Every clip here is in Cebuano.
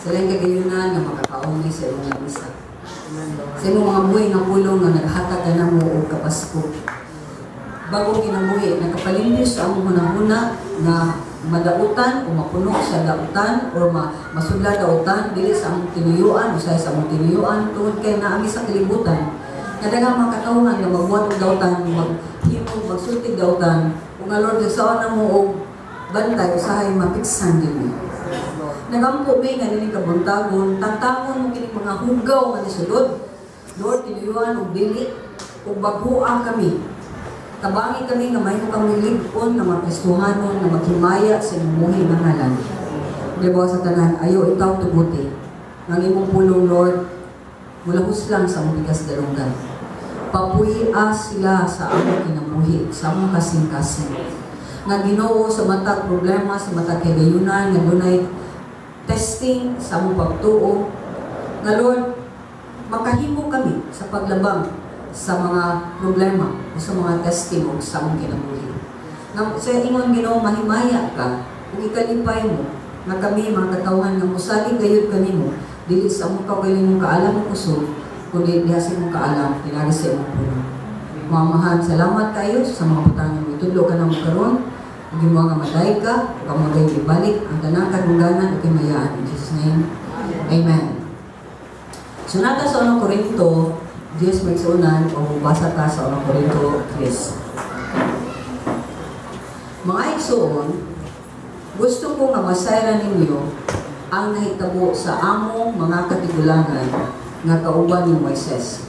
Sa laing kagayunan nga makakaon sa imong lamisa. Sa imong mga buhi nga pulong nga naghatag ka namo og kapasko. Bagong kinabuhi, nakapalimpyo sa among hunahuna nga madautan o mapuno sa dautan or masudla dautan dili sa among tinuyuan, usahay sa among tinuyuan tungod kay naami sa kalibutan nga daghang mga katawhan nga magbuhat og dautan, maghimo, magsulti dautan, ug nga Lord, sa na mo og bantay, usahay mapiksan din mi. Nagampo mi nga nining kabuntagon, tangtangon mo kining mga hugaw nga nisulod. Lord, tinuyuan og dili ug bag-oa kami. Tabangi kami nga mahimo kami lig-on nga mga Kristohanon nga maghimaya sa imong buhi nga ngalan. Diba sa tanan, ayo itaw tuguti. Ang imong pulong, Lord, mulahos lang sa among bigas dalunggan. Papuy-a sila sa among kinabuhi, sa among kasing-kasing. Nga Ginoo, sa matag problema, sa matag kagayunan, nga dunay testing sa among pagtuo, nga Lord, makahimo kami sa paglabang sa mga problema o sa mga testing o sa among kinabuhi. Nga sa ingon, Ginoo, mahimaya ka ug ikalipay mo nga kami mga katawhan nga mosalig gayud kanimo dili sa among kaugalingong kaalam o kusog kundi diha sa imong kaalam pinaagi sa imong pulong. Amahan, salamat kayo sa mga butang nga itudlo ka namo karon ug imo nga madayeg ka ug amo gayud ibalik ang tanang kadungganan ug himayaan. In Jesus' name. Amen. So naa ta sa 1 Korinto 10, may sunan o basa ta sa 1 Korinto 3. Mga igsoon, gusto ko nga masayran ninyo ang nahitabo sa among mga katigulangan nga kauban ni Moises.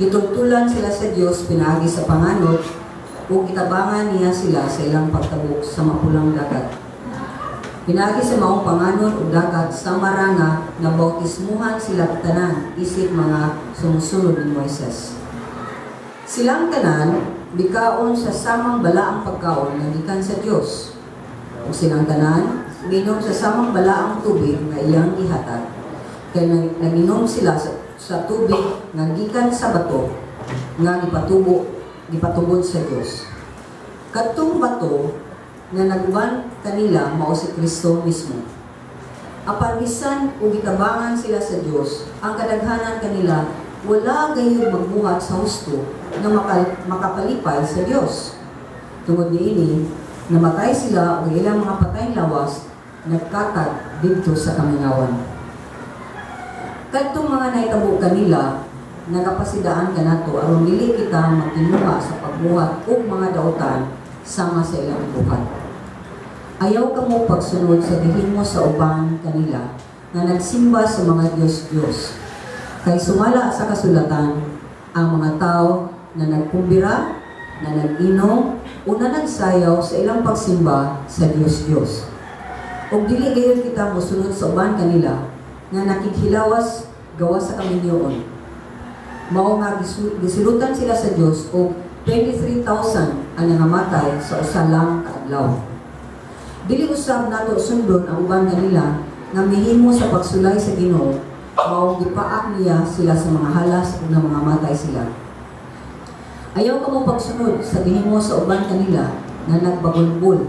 Gitultulan sila sa Dios pinaagi sa panganod ug gitabangan niya sila sa ilang pagtabok sa Mapulang Dagat. Pinaagi sa maong panganod ug dagat, sama ra nga nabautismuhan sila tanan isip mga sumusunod ni Moises. Silang tanan mikaon sa samang balaang pagkaon nga gikan sa Dios. Ug silang tanan minom sa samang balaang tubig nga iyang gihatag. Kay naginom sila sa tubig nga gikan sa bato nga gipatubod sa Dios. Kadtong bato nga naguban kanila mao si Kristo mismo. Apan bisan ug gitabangan sila sa Dios, ang kadaghanan kanila wala gayud magbuhat sa husto nga makapalipay sa Dios. Tungod niini, namatay sila ug ilang mga patay lawas nagkatag didto sa kamingawan. Kadtong mga nahitabo kanila nagapasidaan kanato aron dili kita magtinguha sa pagbuhat og mga dautan sama sa ilang buhat. Ayaw kamo pagsunod sa gihimo sa uban kanila nga nagsimba sa mga Diyos-Diyos. Kay sumala sa kasulatan, ang mga tao na nagkumbira, na nag-inom, o na nagsayaw sa ilang pagsimba sa Diyos-Diyos. Ug dili gayud kita mosunod sa uban kanila nga nakighilawas gawas sa kaminyoon. Mao nga gisilutan sila sa Dios og 23,000 ang nangamatay sa usa lang ka adlaw. Dili usab nato sundon ang uban kanila nga mihimo sa pagsulay sa Ginoo, mao gipaak niya sila sa mga halas ug nangamatay sila. Ayaw kamo pagsunod sa gihimo sa uban kanila nga nagbagulbol.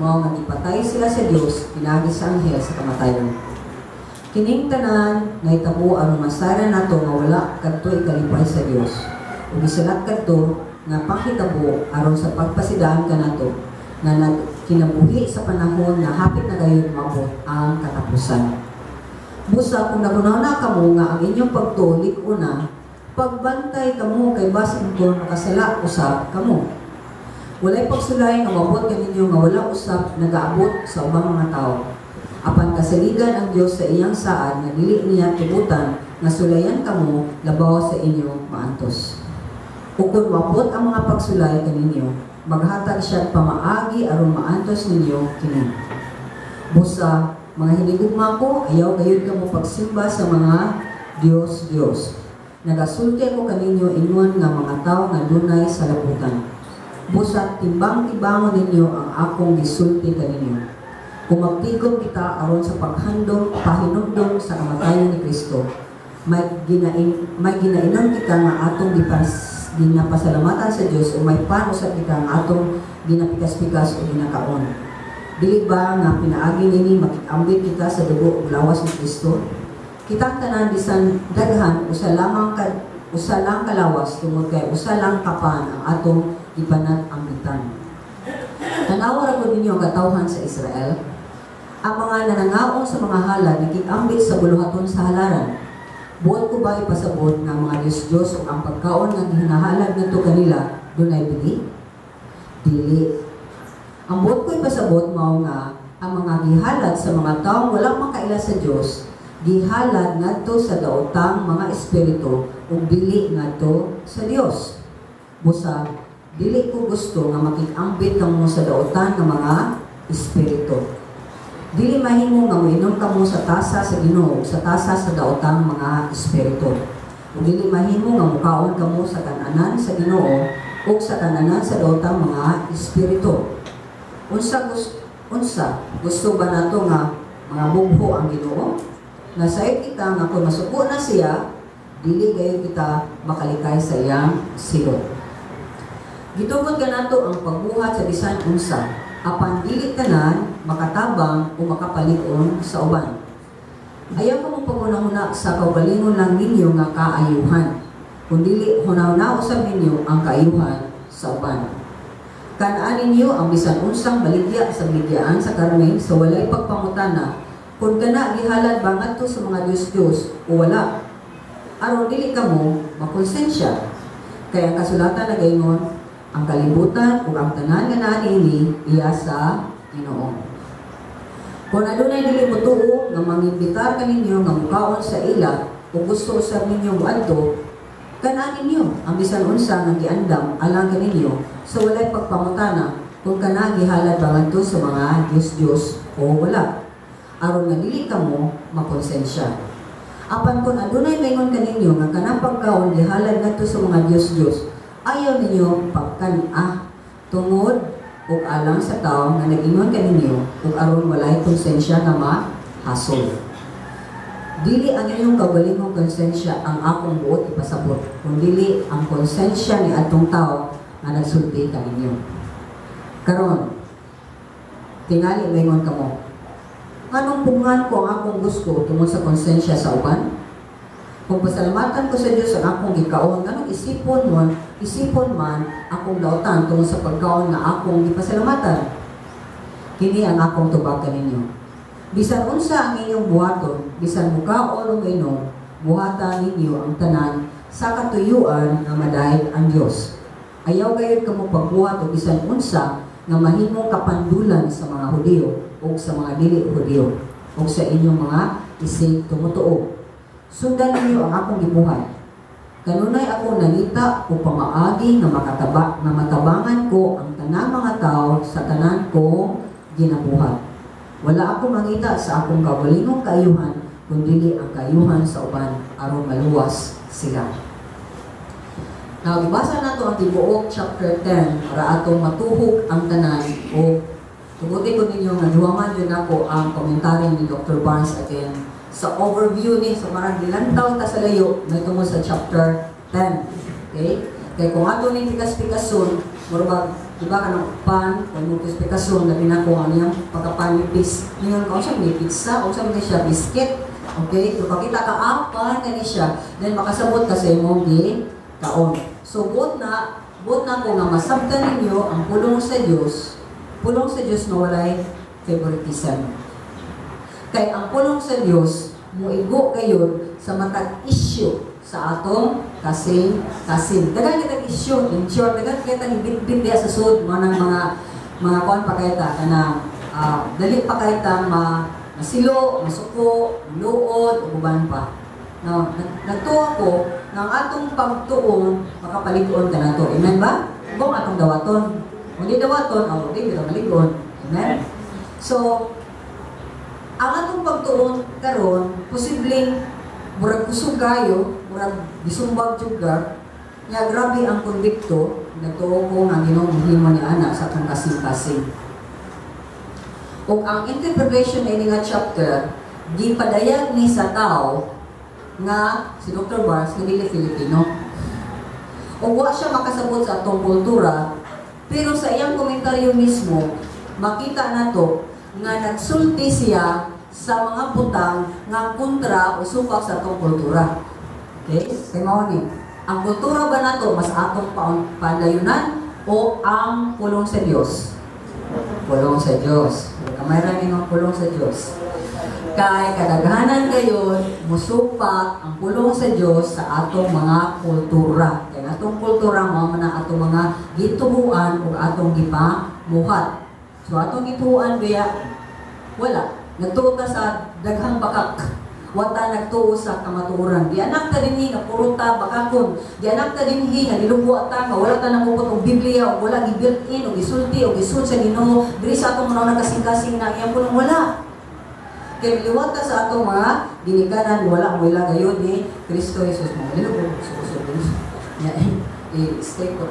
Mao nga gipatay sila sa Dios pinaagi sa anghel sa kamatayon. Kining tanan nahitabo aron masayran nato nga wala kadto ikalipay sa Dios. Ug gisulat kadto nga panghitabo aron sa pagpasidaan kanato nga nagkinabuhi sa panahon nga hapit na gayud maabot ang katapusan. Busa kung naghunahuna kamo nga ang inyong pagtuo lig-on na, pagbantay kamo kay basin kon makasala usab kamo. Walay pagsulay nga moabot kaninyo nga wala usab nagaabot sa ubang mga tao. Apan kasaligan ang Dios sa iyang saad nga dili niya tugutan nga sulayan kamo labaw sa inyong maantos. Ug kon moabot ang mga pagsulay kaninyo, maghatag siya pamaagi aron maantos ninyo kini. Busa, mga hinigugma ko, ayaw gayud kamo pagsimba sa mga Diyos-Diyos. Nagasulti ako kaninyo ingon nga mga tao nga dunay salabutan. Busa timbang-timbangon ninyo ang akong gisulti kaninyo. Kung magtigom kita aron sa paghandom, pahinumdom sa kamatayon ni Kristo, may ginainom kita nga atong ginapasalamatan sa Dios o may pan usab kita nga atong ginapikas-pikas o ginakaon. Dili ba nga pinaagi nini makig-ambit kita sa dugo ug lawas ni Kristo? Kitang tanan, bisan daghan, usa lang kalawas tungod kay usa lang ka pan ang atong gipanag-ambitan. Tanawa ra gud ninyo ang katawhan sa Israel. Ang mga nanangaon sa mga halad nakig-ambit sa buluhaton sa halaran. Buot ko ba ipasabot nga mga Diyos-Diyos ug ang pagkaon nga gihinahalad ngadto kanila dunay bili? Dili. Ang buot ko ipasabot mao nga ang mga gihalad sa mga taong walang makaila sa Dios, gihalad ngadto sa daotang mga espiritu ug dili ngadto sa Dios. Busa dili ko gusto nga makig-ambit kamo sa daotan nga mga espiritu. Dili mahimo nga moinom kamo sa tasa sa Ginoo ug sa tasa sa daotang mga espiritu. Ug dili mahimo nga mukaon kamo sa kananan sa Ginoo ug sa kananan sa daotang mga espiritu. Unsa gusto ba nato nga mga bugho ang Ginoo? Nasayod kita nga kung masuko na siya, dili gayud kita makalikay sa iyang silot. Gitugot kanato ang pagbuhat sa bisan unsa, apan dili tanan makatabang o makapalig-on sa uban. Ayaw kamo paghunahuna sa kaugalingon lang ninyo nga kaayuhan, kundili hunahuna usab ninyo ang kaayuhan sa uban. Kan-a ninyo ang bisan unsang baligya sa baligyaan sa karne sa walay pagpangutana kung kana gihalad ba ngadto sa mga Diyos-Diyos o wala, aron dili kamo makonsensya. Kay ang kasulatan nagaingon, "Ang kalibutan ug ang tanan nga naa niini iya sa Ginoo." Kung adunay dili motuo nga mangimbitar kaninyo nga mukaon sa ila ug gusto usab ninyo moadto, kan-a ninyo ang bisan unsa nga giandam alang kaninyo sa walay pagpangutana kung kana gihalad ba ngadto sa mga Diyos-Diyos o wala, aron nga dili kamo makonsensya. Apan kung adunay maingon kaninyo nga kanang pagkaon gihalad ngadto sa mga Diyos-Diyos, ayaw ninyo pagkan-a tungod ug alang sa tawo nga nag-ingon kaninyo ug aron walay konsensya nga mahasol. Dili ang inyong kaugalingong konsensya ang akong buot ipasabot, kundili ang konsensya ni atong tao nga nagsulti kaninyo. Karon, tingali maingon kamo, "Nganong pugngan ko ang akong gusto tungod sa konsensya sa uban? Kung pasalamatan ko sa Dios ang akong gikaon, nganong isipon man akong dautan tungod sa pagkaon nga akong gipasalamatan?" Kini ang akong tubag kaninyo. Bisan unsa ang inyong buhaton, bisan mukaon o mainom, buhata ninyo ang tanan sa katuyuan nga madayeg ang Dios. Ayaw gayud kamo pagbuhat og bisan unsa nga mahimong kapandulan sa mga Hudiyo o sa mga dili Hudiyo o sa inyong mga isig tumutuo. Sundan ninyo ang akong gibuhat. Kanunay ako nangita o pamaagi nga matabangan ko ang tanang mga tao sa tanan ko ginabuhat. Wala ako mangita sa akong kaugalingong kaayuhan, kundili ang kaayuhan sa uban aron maluwas sila. Now, gibasa nato ang tibuok chapter 10 para atong matuhog ang tanan o tuguti ko ninyo nga duwangan yun ako ang komentaryo ni Dr. Barnes again sa overview ni sa marang gilantaw ta sa layo may tungod sa chapter 10. Okay? Kay kung ato ning pikas-pikason, murag di ba kanang pan, kung mo pikas-pikason, labi na kung ang iyang pagkapanipis. Ingon ka, unsa may pizza, unsa man siya, biscuit. Okay? So pakita ka, ah, pan gani siya. Then makasabot ka sa imong gi kaon. So buot na ko nga masabtan ninyo ang pulong sa Dios, pulong sa Dios nga walay favoritism. Kay ang pulong sa Dios muigo gayud sa matag issue sa atong kasing-kasing. Daghan kitang issue, in short, daghan kita ni bitbit diha sa sud mo nang mga kuan pa kay ta kana dali pa kay ta ma masilo, masuko, luod ug uban pa. No, nagtuo ko nga ang atong pagtuon makapalig-on kanato. Amen ba? Kung atong dawaton. Kung di dawaton, oh, di kita malig-on. Amen? So, ang atong pagtuon karon posibleng murag kusog kayo, murag gisumbag jud ka, nya grabe ang konbikto, nagtuo ko nga Ginoo mohimo ni ana sa atong kasing-kasing. Ug ang interpretation ini nga chapter gipadayag ni sa tao nga si Dr. Barnes nga dili Filipino. Ug wa siya makasabot sa atong kultura, pero sa iyang komentaryo mismo, Makita nato nga nagsulti siya sa mga butang nga kontra o supak sa atong kultura. Okay? Kay mao ni, ang kultura ba nato mas atong pandayunan o ang pulong sa Dios? Pulong sa Dios. Kamay ra ninyo pulong sa Dios. Kay kadaghanan gayon musupak ang pulong sa Dios sa atong mga kultura. Kay ang atong kultura mao man ang atong mga gitubuan ug atong gipamuhat. So atong gitubuan biya wala. Nagtuo ta sa daghang bakak. Wata nagtuo sa kamatuoran. Gianak ta dinhi nga puro ta bakakon. Gianak ta dinhi nga nilubo ta nga wala ta namupot og Biblia o wala gi-built in o gisulti o gisud sa Ginoo diri sa atong mga kasing-kasing na iyang pulong, wala. Kay liwat ta sa atong mga ginikanan, wala mo ila gayon ni Kristo Jesus mo. Lilubo usog ya i-stay ko.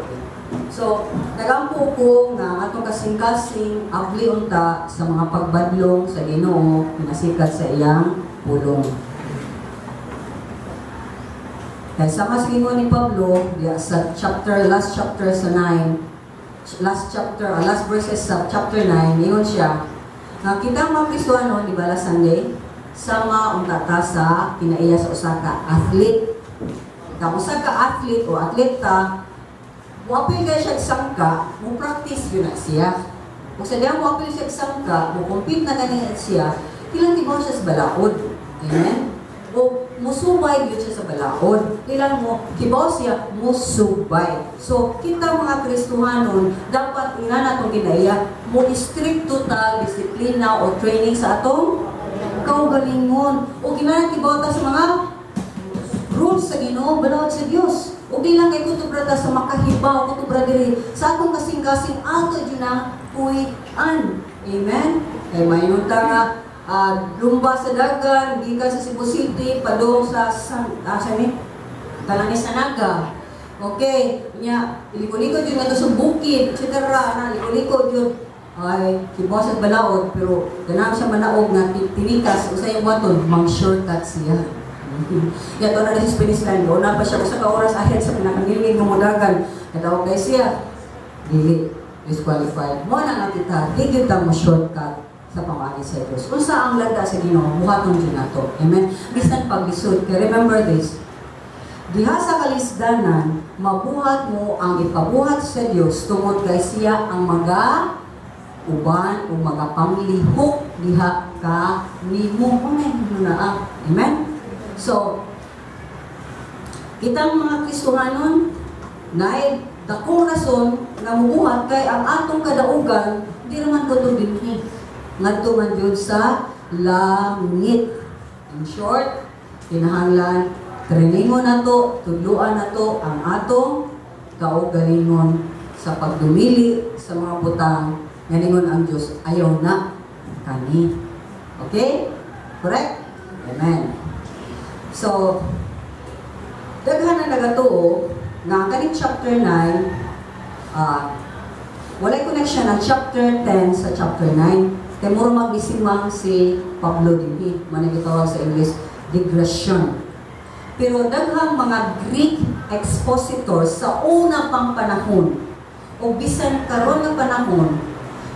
So, nagampo ko nga ang atong kasing-kasing abli unta sa mga pagbadlong sa Ginoo pinasikat sa iyang pulong. Kaya sa mas ingon ni Pablo, diya sa chapter, last chapter sa 9, last chapter, last verses sa chapter 9, ingon siya, nga kita mga Kristohano, di ba last Sunday, sama unta ta sa kinaiya sa usa ka athlete. Kang usa ka athlete o atleta, muapil kay siya sangka, mo practice gyud na siya. Kung sa diya mo apil siya sangka, mo compete na gani siya, ilang tibaw siya sa balaod. Amen? O musubay gyud siya sa balaod. Ilang mo kibaw siya musubay. So kita mga Kristohanon dapat ina natong ginaiya mo istrikto ta disiplina o training sa atong kaugalingon. O kinahanglan kibaw ta sa mga rules sa Ginoo, balaod sa Dios. O di lang kay kutob ra ta sa makahibaw, kutob ra diri sa atong kasing-kasing ato jud na puy-an. Amen. Kay mayon ta nga lumba sa dagan gikan sa Cebu City padung sa San sa ni Kalanis sa Naga. Okay, nya iliko-liko jud ngadto sa bukid, etc. Na liko-liko jud ay kibaw sa balaod, pero ganahan siya manaog nga tinikas usay yung buhaton mang shortcut siya. Yato na sa finish line, una pa siya usa ka oras ahead sa pinakanilingid nga modagan. Katawag kay siya, dili disqualified. Mo na nga kita, di gyud ta mo shortcut sa pamagi sa Dios. Unsa ang lagda sa Ginoo, buhaton jud nato. Amen. Bisan paglisod, kay remember this. Diha sa kalisdanan, mabuhat mo ang ipabuhat sa Dios tungod kay siya ang maga uban o magapanglihok diha ka nimo. Amen. Na ah. Amen. So, kitang mga Kristohanon, naay dakong rason nga mubuhat kay ang atong kadaugan di naman ko dinhi. Ngadto man jud sa langit. In short, kinahanglan trainingon nato, tudluan nato ang atong kaugalingon sa pagdumili sa mga butang nga ningon ang Dios ayaw na kani. Okay? Correct? Amen. So, daghan na nagatuo nga ang kaning chapter 9 walay connection ang chapter 10 sa chapter 9. Kay mura mag-isimang si Pablo dinhi, man gitawag sa English digression. Pero daghang mga Greek expositors sa una pang panahon o bisan karon nga panahon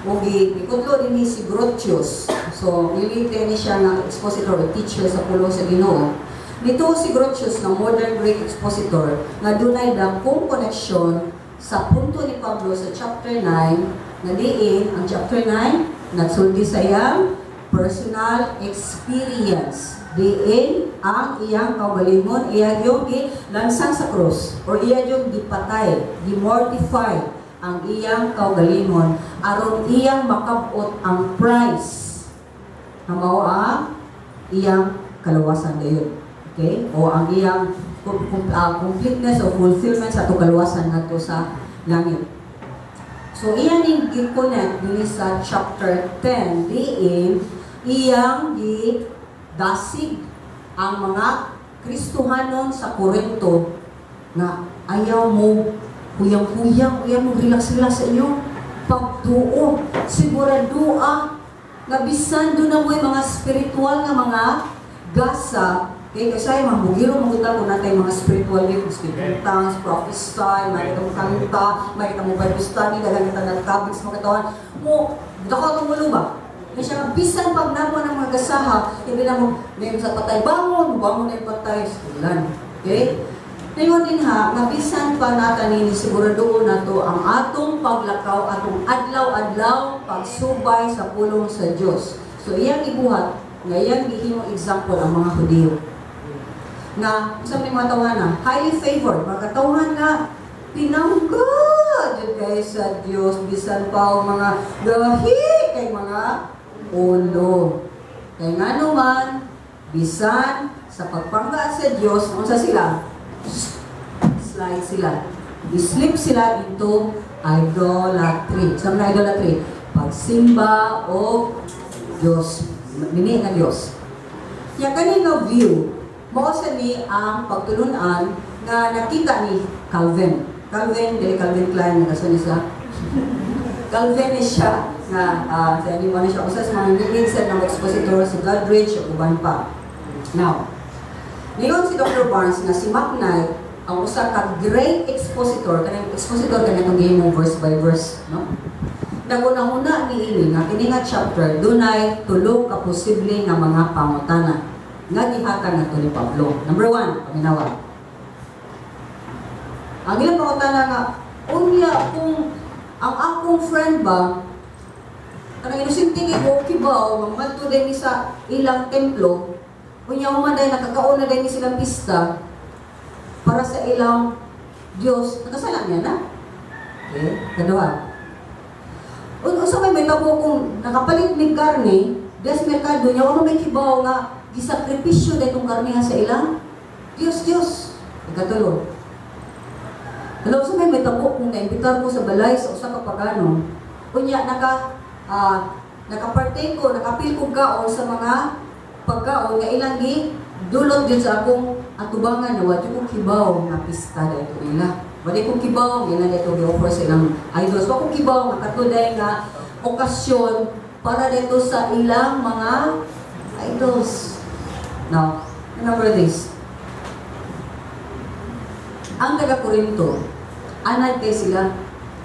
o gikutlo dinhi si Grotius. So, dili ni siya nga expositor o teacher sa pulong sa Ginoo. Nito si Grotius nga modern Greek expositor nga dunay dakong koneksyon sa punto ni Pablo sa chapter 9 nga diin ang chapter 9 nagsulti sa iyang personal experience, diin ang iyang kaugalingon iya yung gilansang sa krus or iya yung gipatay, gimortify ang iyang kaugalingon aron iyang makabot ang price nga mao ang iyang kaluwasan dayon. Okay? O ang iyang completeness o fulfillment sa atong kaluwasan ngadto sa langit. So iya ning gi-connect dinhi sa chapter 10 diin iyang gidasig ang mga Kristohanon sa Korinto nga ayaw mo huyang-huyang, ayaw mo relax-relax sa inyo pagtuo. Siguradoa nga bisan duna mo'y mga spiritual nga mga gasa, kay kasi mga bugiro maguta kung natay mga spiritual gifts, speaking tongues, prophesy, may mo kanta, may mo Bible study, daghan kita nagtopics mga katawan. Mo dako tong ulo ba? Kaya siya, bisan pag namo ng mga gasaha, hindi na mo, ngayon sa patay, bangon, bangon na yung patay, ulan. Okay? Ngayon din ha, nga bisan pa nata nini, siguraduon nato ang atong paglakaw, atong adlaw-adlaw, pagsubay sa pulong sa Dios. So iyang ibuhat, nga iyang gihimong example ang mga Hudiyo. Nga, sa may mga tawhana, highly favored, mga katawhan nga, pinangga jud kay sa Dios bisan pa og mga gahi kay mga ulo. Kay nga naman, bisan sa pagpangga sa Dios, unsa sila? Slide sila. I-slip sila into idolatry. Sa mga idolatry, pagsimba o Diyos, mini nga Diyos. Ya kani nga view, mao sa ni ang pagtulunan nga nakita ni Calvin. Calvin, dili Calvin Klein, nagasa ni siya. Calvin ni siya nga sa ini mo ni siya usa sa mga leading ng expositor, si Goodrich ug uban pa. Now, ngayon si Dr. Barnes nga si McKnight ang usa ka great expositor, kanang expositor kanang itong game mo verse by verse, no? Naguna-una ni ini nga kini nga chapter dunay tulo ka posible nga mga pangutana nga gihatag ngadto ni Pablo. Number 1, paminawa. Ang ilang pangutana nga, unya kung ang akong friend ba kanang inosente kay ko kibaw nga din ni sa ilang templo, unya human dahil nakakaon na dahil ni silang pista para sa ilang Diyos, nakasala niya na. Okay, kaduha. Unsa may tabo kung nakapalit mig karne des merkado niya, wa may kibaw nga gisakripisyo daytong karne nga sa ilang Diyos Diyos? Ikatulo. Hello, sa may tabo kung naimbitar ko sa balay sa usa ka pagano. Unya nakapartake ko, nakapil ko kaon sa mga pagkaon nga ilang gi dulot jud sa akong atubangan na wa jud ko kibaw nga pista dayto nila. Wala ko kibaw nga ilang dayto gi-offer sa ilang idols. Wa ko kibaw nga katuday nga okasyon para dito sa ilang mga idols. Now, remember this. Ang taga Korinto, anad kay sila.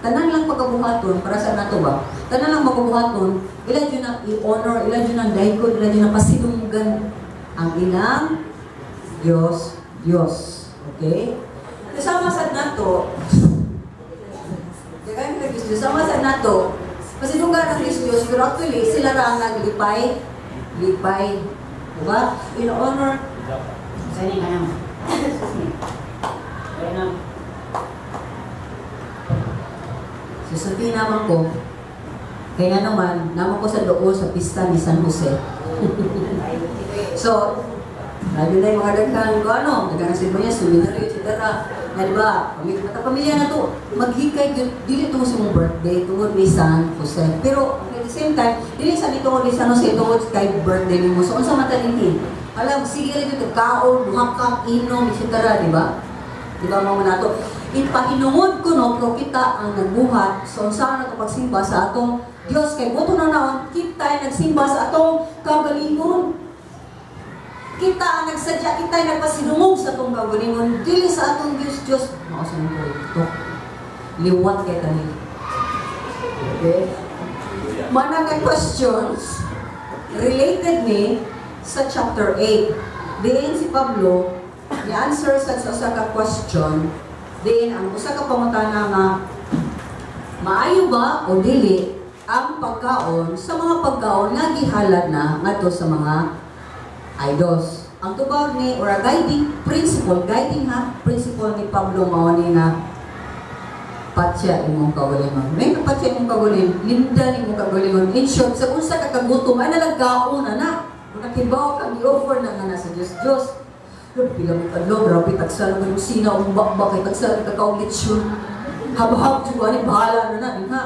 Tanan lang pagkabuhaton, para sa nato ba? Tanan lang pagkabuhaton, ilan yun ang i-honor, ilan yun ang daykon, ilan yun ang pasinunggan ang ilang Diyos, Diyos. Okay? Kasama sa nato, kaya Diyos, Diyos, sama sa nato, pasinunggan ang Diyos, Diyos, pero actually, sila ra ang naglipay, lipay. Diba? In honor, sa inyo kaya mo. Excuse me. Kaya na. Si Sophie naman ko, kaya naman, naman ko sa doon sa pista ni San Jose. So, lalo na yung mga daghan ko, ano, daghan sibuyas, seminaryo, etc. Nga di ba, pamilya, mata pamilya na to, maghikay, gyud, dili tungod sa mong birthday, tungod ni San Jose. Pero, at the same time, dili sa ni tungod ni San Jose, tungod kay birthday nimo. So, unsa man ta dinhi? Alam, sige rin dito, kaon, duha inom, etc. Di ba? Di ba mga nato? Ipahinungod ko no, pero kita ang nagbuhat so unsa na to pagsimba sa atong Dios kay buto na naon kita ay nagsimba sa atong kaugalingon. Kita ang nagsadya, kita ay nagpasinungog sa atong kaugalingon, dili sa atong Dios Dios. Mao sa nang ito. Liwat kay kanila. Okay? Mana nga questions related ni sa chapter 8. Diin si Pablo ni-answer sa usa ka question, diin ang usa ka pangutana nga maayo ba o dili ang pagkaon sa mga pagkaon nga gihalad na ngadto sa mga idols. Ang tubag ni or a guiding principle, guiding ha, principle ni Pablo mao ni nga patya imong kaugalingon. May patya imong kaugalingon, linda imong kaugalingon. In short, sa unsa ka kagutom ay nalagaon na na. Kung nakibaw ka gi-offer na nga na sa Dios Dios. Pero pila mo kadlaw, grabe tagsa lang yung sina ang bakbak kay tagsa lang kakaong lechon. Habhab jud ani bahala na na dinha.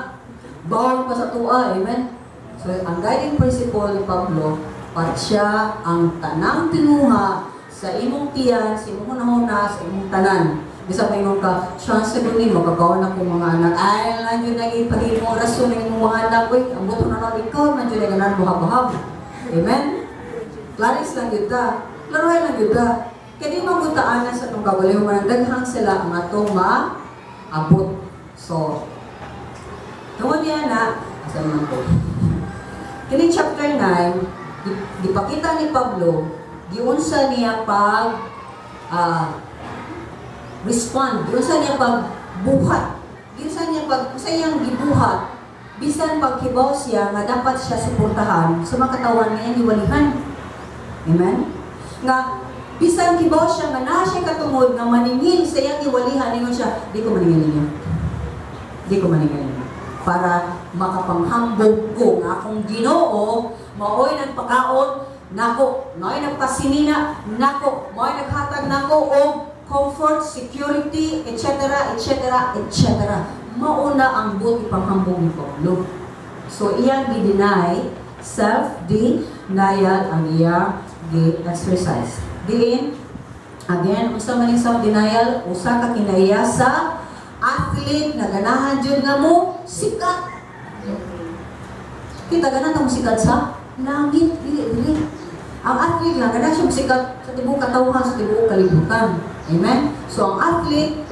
Bawal pa sa tuwa, amen. So ang guiding principle ni Pablo, patya ang tanang tinuha sa imong tiyan, sa imong hunahuna, sa imong tanan. Bisa pa imong ka, chance ko ni makakaon ako mga anak. Ay, lang yun nang ipahimo rason ng imong mga anak. Uy, ang buto na lang ikaw, man yun ay ganan mo habahab. Amen? Klaris lang yun ta. Klaruhay lang yun ta. Kaya di magutaan na sa itong kagalingon, man daghang sila ang atong maabot. So, tungod niya na, Asa man ko? Kining chapter 9, gipakita ni Pablo, giunsa niya pag respond, giunsa niya pag buhat, giunsa niya pag unsa iyang gibuhat, bisan pagkibaw siya nga dapat siya suportahan sa mga katawan nga iyang giwalihan. Amen? Nga bisan kibaw siya nga naa siya katungod nga maningil sa iyang giwalihan, ingon siya, "Di ko maningil ninyo. Di ko maningil ninyo. Para makapanghambog ko nga akong Ginoo maoy nagpakaon nako, maoy nagpasinina nako, maoy naghatag nako og comfort, security, etc., etc., etc." Mauna ang buot ipanghambog ni Pablo. So iyang gi-deny, self-denial ang iyang gi-exercise. Diin, again, unsa man yung self-denial? Usa ka kinaiya sa athlete nga ganahan jud nga mo sikat. Kita ganahan ta mo sikat sa langit, dili dili. Ang athlete lang ganahan siya sikat sa tibuok katawhan, sa tibuok kalibutan. Amen? So ang athlete,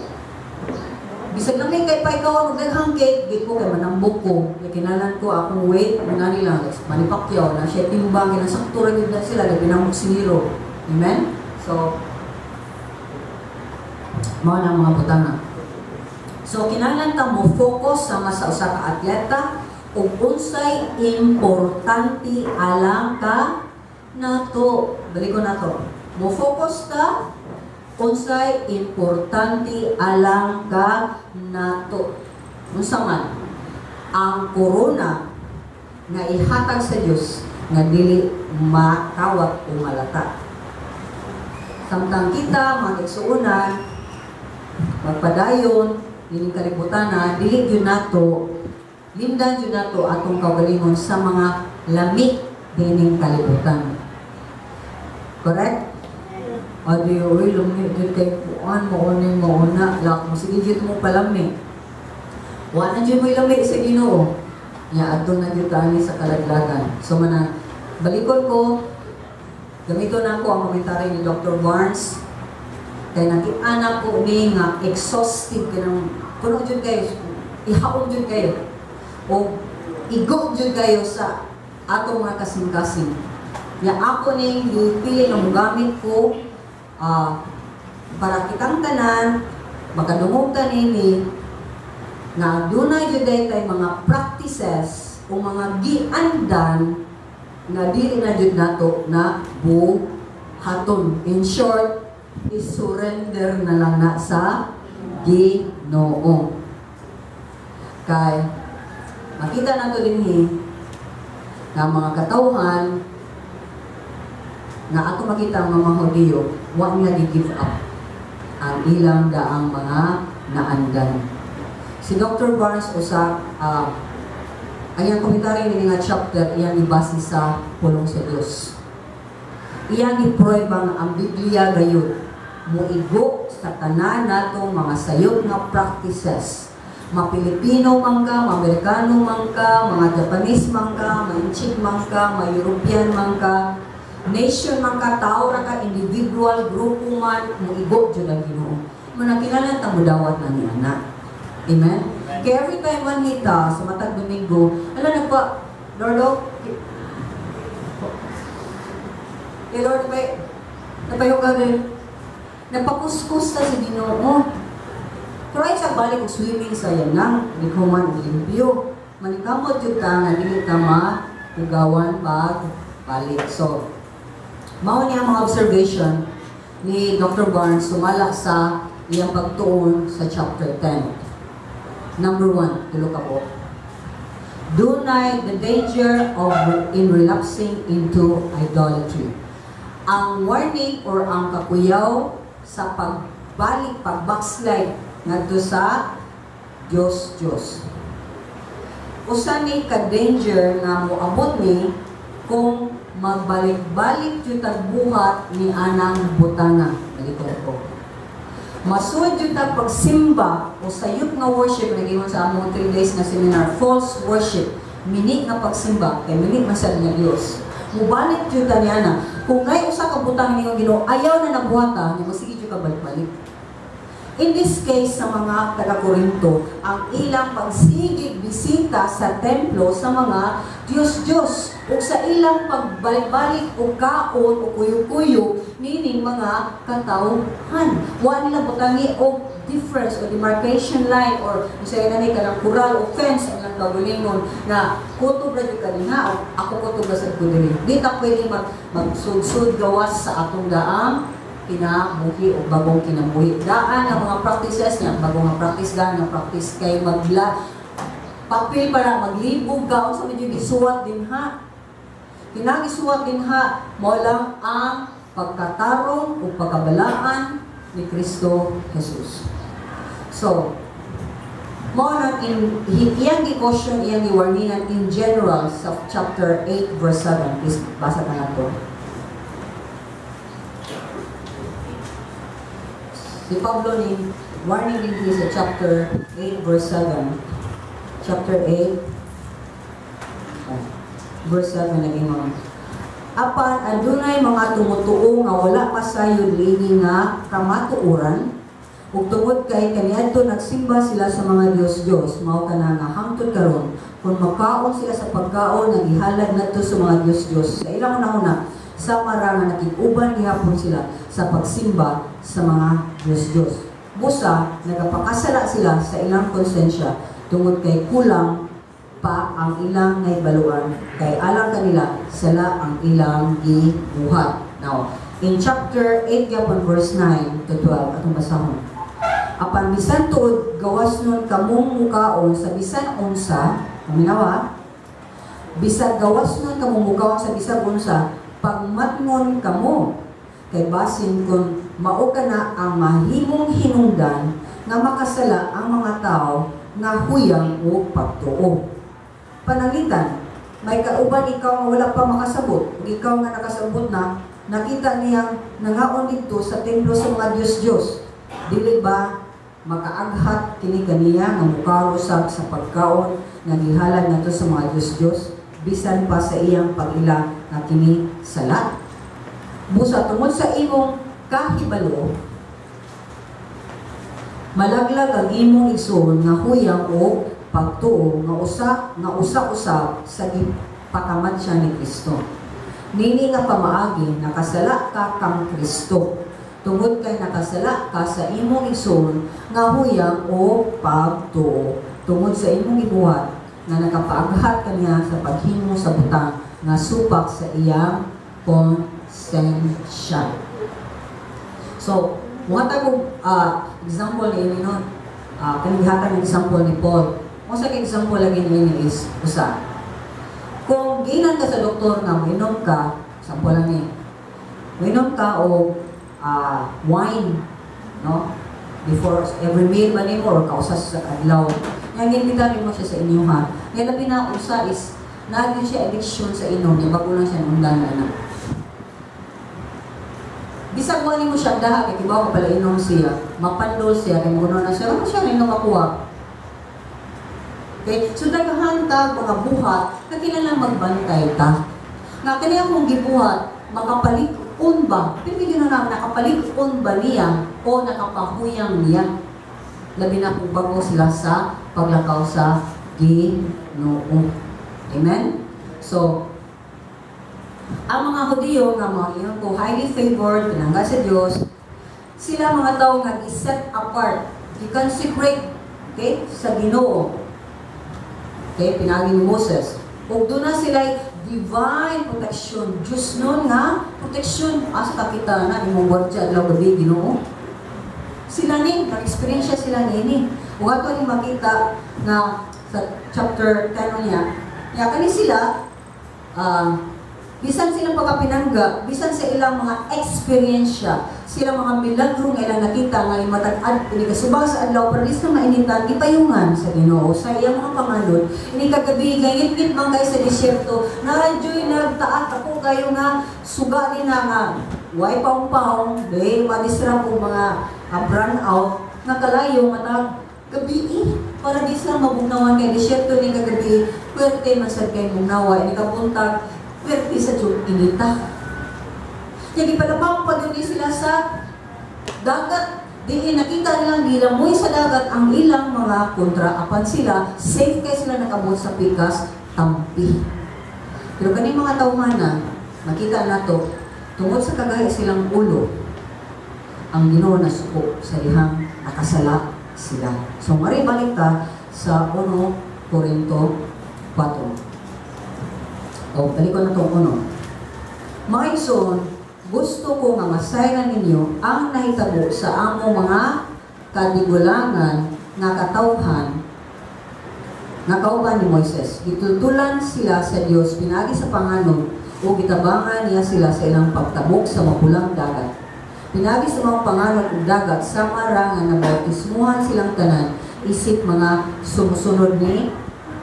bisag lang may kay pa ikaw og daghang cake, di ko kay manambok ko. Kay kinahanglan ko akong weight, nga nila, Manny Pacquiao, na siya timbang, kinasakto ra gyud na sila, pinamok si Nero. Amen? So, mao na ang mga butanga. So, kinahanglan ta mo focus sama sa usa ka atleta ug unsay importante alang ka nato. Balik ko nato. Mo focus ta unsay importante alang ka nato. Unsa man ang korona nga ihatag sa Dios nga dili makawat o malata. Samtang kita mga igsuonan magpadayon nining kalibutan, dili gyud nato limdan gyud nato atong kaugalingon sa mga lami dining kalibutan. Correct? Adi, uy, lami gyud kay kuan, mao ni mao na, lak mo sige gyud mo palami. Wa na gyud mo lami sa Ginoo. Nya adto na gyud ani sa kalaglagan. So mana balikon ko, gamito na ako ang komentaryo ni Dr. Barnes kay nakit-an ko ni nga exhausted kanang puno jud kayo, ihaom jud kayo o igo jud kayo sa atong mga kasing-kasing. Nya ako ning gipili nga mogamit ko para kitang tanan makadungog ta nini nga dunay jud kay mga practices o mga giandan nga dili na jud nato na buhaton. In short, i-surrender na lang na sa Ginoo. Kay makita nato dinhi nga mga katawhan nga ato makita ang mga Hudiyo, wa nila gi-give up ang ilang daang mga naandan. Si Dr. Barnes usa ang iyang komentaryo ni nga chapter, iyang ibase sa pulong sa Dios. Iyang giprueba nga ang Biblia gayud muigo sa tanan natong mga sayop nga practices. Ma-Pilipino man ka, ma-Amerikano man ka, mga Japanese man ka, ma-Intsik man ka, ma-European man ka, nation man ka, tao ra ka, individual, grupo man, muigo jud ang Ginoo. Muna kinahanglan ta mudawat na ni ana. Amen? Kaya every time man hita sa matag Domingo, ala nagpa, Lord, oh, kay Lord, napayo ka rin. Nagpakuskus ta sa Ginoo. Pero ay sa balik og swimming sa yanang, di ko man limpyo. Manikamot jud ta nga dili ta mahugawan pag balik. So, mao niya ang mga observation ni Dr. Barnes sumala sa iyang pagtuon sa chapter 10. Number 1, tulo ka po. Dunay the danger of in relapsing into idolatry. Ang warning or ang kakuyaw sa pagbalik, pag-backslide ngadto sa Dios Dios. Usa ni ka danger nga moabot ni kung magbalik-balik jud tag buhat ni anang butanga. Balikon ko. Masuod jud tag pagsimba o sayop nga worship, nagingon sa among 3 days na seminar, false worship, mini nga pagsimba kay mini man sad nga Dios. Mubalik jud ta niya na kung nay usa ka butang ninyo Ginoo ayaw na nabuhata, nya sige jud ka balik-balik. In this case, sa mga taga-Korinto, ang ilang pagsigig bisita sa templo sa mga Diyos-Diyos ug sa ilang pagbalik-balik og kaon o kuyog-kuyog nining mga katawhan. Wa nila butangi og difference o demarcation line or unsay na ni kanang kural o fence ang ilang kaugalingon nga kutob ra jud kanina o ako kutob ra sad ko diri. Di ta pwede magsudsud gawas sa atong daang kinabuhi o bagong kinabuhi. Daan ang mga practices niya, bagong nga practice, daan nga practice kay magla papel para maglibog ka unsa medyo gisuwat din ha. Kinagisuwat din ha mao lang ang pagkatarong o pagkabalaan ni Kristo Jesus. So, mao nang in iyang gi-caution, iyang gi-warningan in general sa chapter 8 verse 7. Please basa ta na to. Si Pablo ni warning din sa chapter 8 verse 7. Chapter 8 oh, verse 7 naging mga apan adunay mga tumutuo nga wala pa sayod niini nga kamatuoran, ug tungod kay kaniadto nagsimba sila sa mga Diyos-Diyos, mao kana nga hangtod karon kon makaon sila sa pagkaon nga gihalad nadto sa mga Diyos-Diyos, sa ilang hunahuna sama ra nga nakig-uban gihapon sila sa pagsimba sa mga Diyos-Diyos. Busa nagapakasala sila sa ilang konsensya tungod kay kulang pa ang ilang nahibaluan, kay alang kanila sala ang ilang gibuhat. Now, in chapter 8 gyapon verse 9 to 12 atong basahon. Apan bisan tuod gawas nun kamong mukaon sa bisan unsa, paminawa, bisan gawas nun kamong mukaon sa bisan unsa, pagmatngon kamo kay basin kung mao kana ang mahimong hinungdan nga makasala ang mga tao nga huyang o pagtuo. Pananglitan, may kauban ikaw nga wala pa makasabot, ug ikaw nga nakasabot na, nakita niyang nangaon didto sa templo sa mga Diyos-Diyos. Dili ba makaaghat kini kaniya nga mukaon usab sa pagkaon nga gihalad ngadto sa mga Diyos-Diyos, bisan pa sa iyang pag-ila nga kini sala? Busa tungod sa imong kahibalo, malaglag ang imong igsoon nga huyang o pagtuo nga usa-usab sa gipakamatyan ni Kristo. Nini nga pamaagi nakasala ka kang Kristo tungod kay nakasala ka sa imong igsoon nga huyang o pagtuo tungod sa imong gibuhat nga nakapaaghat kaniya sa paghimo sa butang nga supak sa iyang konsensya. So, muhatag og example ni ini no. Kaning gihatag ng example ni Paul. Kung sa example lagi ni is usa. Kung ginan ka sa doktor nga moinom ka, example lang ni, moinom ka og wine, no? Before every meal man nimo or kausa sa adlaw. Yang ginbitan mo siya sa inyo ha. Nga labi na usa is naa gyud siya addiction sa inom, niya bago lang siya naundan na na. Bisag wali mo siya daha kay kibaw ka pala inom siya, mapandol siya kay mo na siya, ano siya rin makuha. Okay? So daghan ta mga buhat na kinahanglan magbantay ta. Nga kani akong gibuhat, makapalig-on ba? Pero hindi na nakapalig-on ba niya o nakapahuyang niya? Labi na kung bago sila sa paglakaw sa Ginoo. Amen? So, ang mga Hudiyo nga mga ingon ko highly favored, pinangga sa Dios, sila mga tao nga gi-set apart, gi-consecrate, okay, sa Ginoo. Okay, pinagi ni Moses. Ug doon na sila divine protection. Diyos nun nga protection. Asa ka kita na imong gwardiya adlaw gabi Ginoo. Sila ni, nag-experience sila niini. Ug ato ni makita nga sa chapter 10 niya, ya kani sila bisan silang pagkapinangga, bisan sa ilang mga eksperyensya, sila mga milagro nga ilang nakita nga matag ad ini kasubang sa adlaw pero na mainitan gipayungan sa Ginoo sa iyang mga panganod. Ini kagabi gangit-ngit man kay sa disyerto, na-enjoy nagtaat ako kayo nga suga ni na nga way paong-paong, di madisra po mga brown out nga kalayo matag gabi eh, para di sila mabugnawan kay disyerto ni kagabi, puwerte man sad kay bugnawa ini kabuntag puwerte sa jud inita. Kaya gipalapang pa gyud sila sa dagat. Diin nakita nilang gilamoy sa dagat ang ilang mga kontra, apan sila safe kay sila nakabot sa pikas tampi. Pero kaning mga tawhana, makita nato tungod sa kagahi silang ulo, ang Ginoo nasuko sa dihang nakasala sila. So mari balik ta sa 1 Korinto 4. O, balik ko na itong uno. "Mga igsoon, gusto ko nga masayran ninyo ang nahitabo sa among mga kadigulangan nga katawhan nga kauban ni Moises. Gitultulan sila sa Dios pinaagi sa panganod o gitabangan niya sila sa ilang pagtabok sa Mapulang Dagat. Pinaagi sa mga panganod ug dagat, sama ra nga nabautismuhan silang tanan isip mga sumusunod ni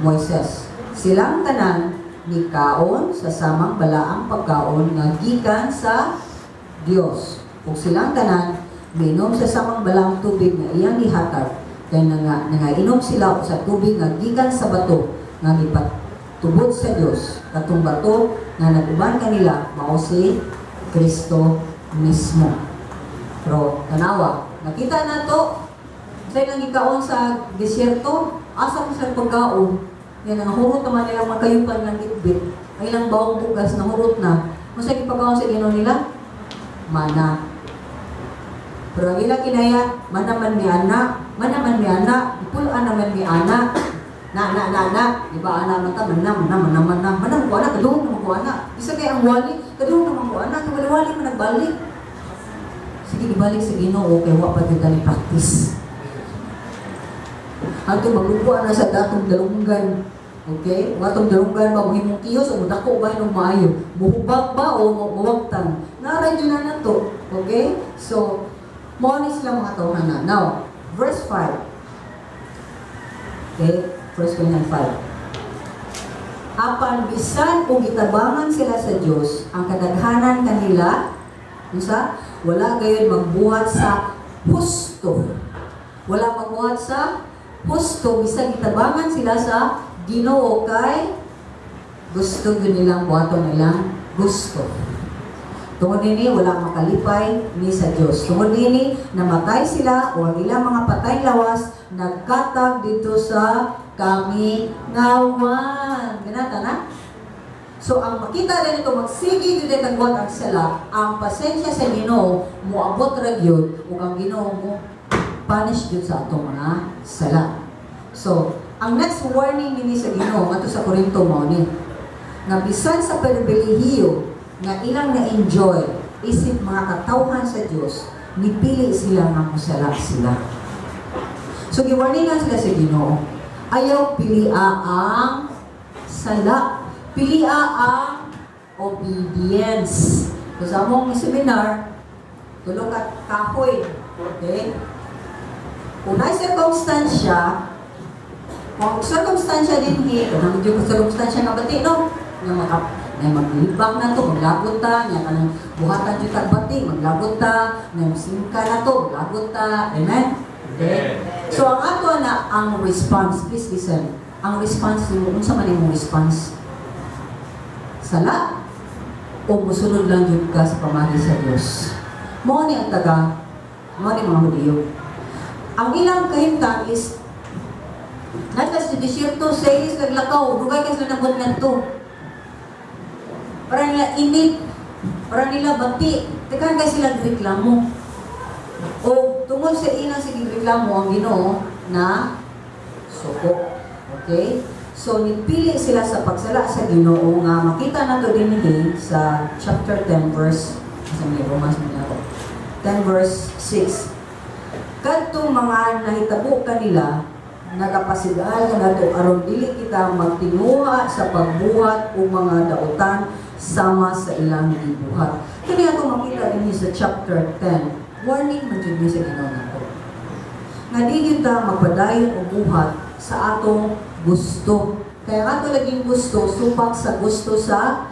Moises. Silang tanan nikaon sa samang balaang pagkaon nga gikan sa Dios. Ug silang tanan minom sa samang balaang tubig nga iyang gihatag, kay nangainom sila sa tubig nga gikan sa bato nga gipatubod sa Dios. Katong bato nga nag-uban kanila mao si Kristo mismo." Pero tanawa, nakita nato sa ilang gikaon sa desierto, asa ko sa pagkaon, yan ang hurot naman nilang makayupan ng itbit, ang ilang bawang bugas na hurot na. Kung sa gipagkaon sa Ginoo nila, mana. Pero ang ilang kinaya, "Mana man mi ana, mana man mi ana, ipulaan naman mi ana, na na na na," di ba, ana man ta, mana mana mana mana, mana ko ana, kadungog naman ko ana. Isa kay ang wali, kadungog naman ko ana, kay wali man nagbalik. Sige, ibalik sa Ginoo kay wa pa gyud ni practice. Ato maglubuan na sa datong dalunggan. Okay? Ang atong dalunggan ba mohimong kiyos o mudako ba inog maayo? Muhubag ba o muwagtang? Naradyo na nato. Okay? So, mao ni sila mga tawhana. Now, verse 5. Okay? 1 Corinthians 5. "Apan bisan og gitabangan sila sa Dios, ang kadaghanan kanila unsa? Wala gayud magbuhat sa husto." Wala magbuhat sa husto bisan gitabangan sila sa Ginoo, kay gusto gyud nilang buhaton nilang gusto. "Tungod nini wala makalipay ni sa Dios. Tungod nini namatay sila o ang ilang mga patay lawas nagkatag dito sa kamingawan." Ganata na? So ang makita din ito, magsige gyud tagbuhat ang sala, ang pasensya sa Ginoo moabot ra gyud ug ang Ginoo mo punish gyud sa atong mga sala. So, ang next warning nini sa Ginoo ngadto sa Korinto mao ni nga bisan sa pribilehiyo nga ilang na-enjoy isip mga katawhan sa Dios, nipili sila nga mosala sila. So giwarningan sila sa Ginoo, ayaw pilia ang sala. Pilia ang obedience. So sa among seminar, tulo ka kahoy. Okay? Kung na circumstansya, kung circumstansya din hi, kanang medyo circumstansya nga bati, no? Nga maka, nga maglibak na to, maglagot ta, nga kanang buhatan jud tag bati, maglagot ta, nga singka na to, maglagot ta. Amen? Okay? So ang ato na ang response, please listen. Ang response nimo, unsa man imong response? Sala o musunod lang jud ka sa pamagi sa Dios? Mao ni ang taga, mao ni mga Hudiyo. Ang ilang kahimtang is nasa sa desierto, 6 naglakaw, dugay kay sila nabot ngadto. Para nila init, para nila bati, daghan kay sila reklamo. O tungod sa ilang sige reklamo, ang Ginoo na suko. Okay? So nipili sila sa pagsala sa Ginoo nga makita nato dinhi sa chapter 10 verse sa may Romans man ako. 10 verse 6. "Kadtong mga nahitabo kanila nagapasigal kanato aron dili kita magtinguha sa pagbuhat o mga dautan sama sa ilang gibuhat." Kini ato makita dinhi sa chapter 10. Warning man jud ni sa Ginoo nato. Nga di gyud ta magpadayon og buhat sa atong gusto. Kaya ang ato laging gusto supak sa gusto sa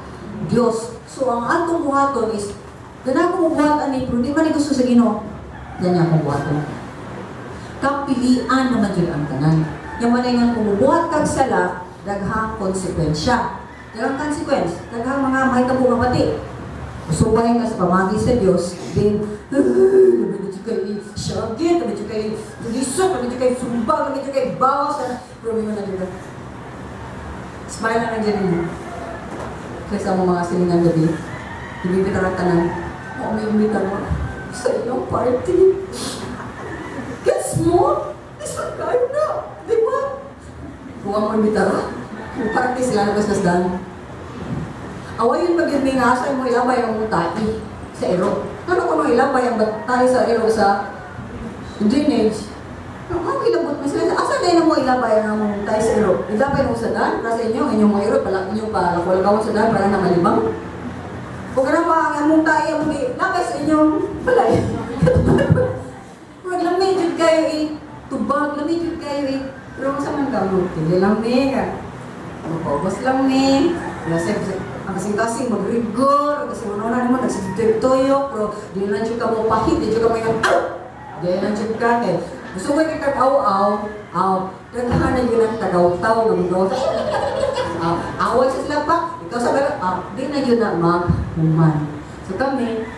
Dios. So ang atong buhaton is gana ko buhat ani pero di man ni gusto sa Ginoo. Yan akong buhaton. Kapilian naman jud ang tanan. Yang man kung mubuhat kag sala, daghang konsekwensya. Daghang consequence, daghang mga mahitabo nga bati. Subay ka sa pamagi sa Dios, then, labi na kay syagit, labi na kay tulisok, labi na kay sumbag, labi na kay bawas, pero may na diba? Smile na lang dyan ninyo. Kaysa mo mga silingan gabi, hindi kita tanan, o may imbita mo sa inyong party. Gets mo? Isang kayo na, di ba? Kuha mo imbita. Yung party sila na kasdan. Awayon pag yun may asa mo ilabay ang tai sa iro. Ano kung ilabay ang tayo sa iro sa drainage? Ano mo ilabot mo sila? Asa na mo ilabay ang tayo sa iro? Ilabay mo sa dan para sa inyo, ang inyong mga iro, pala inyo pa, lakwalakawan sa dan para na malibang. Kung gana pa ang among tayo, ang ilabay sa inyong balay. Murag lami jud kayo eh. Tubag, lami jud kayo eh. Pero sa man ka mo, pili lang ni ka. Magpaubos lang ni. Nasa ang kasing-kasing magrigor, kasi ano na mo nagsigtuyok, pero di lang jud ka mo pahit, di jud ka mo yung ah! Di lang jud ka kay gusto ko kay aw aw daghan na yun ang tagaw-taw nga mga aw away sa sila pa ikaw sa ah, di na yun na maghuman. So kami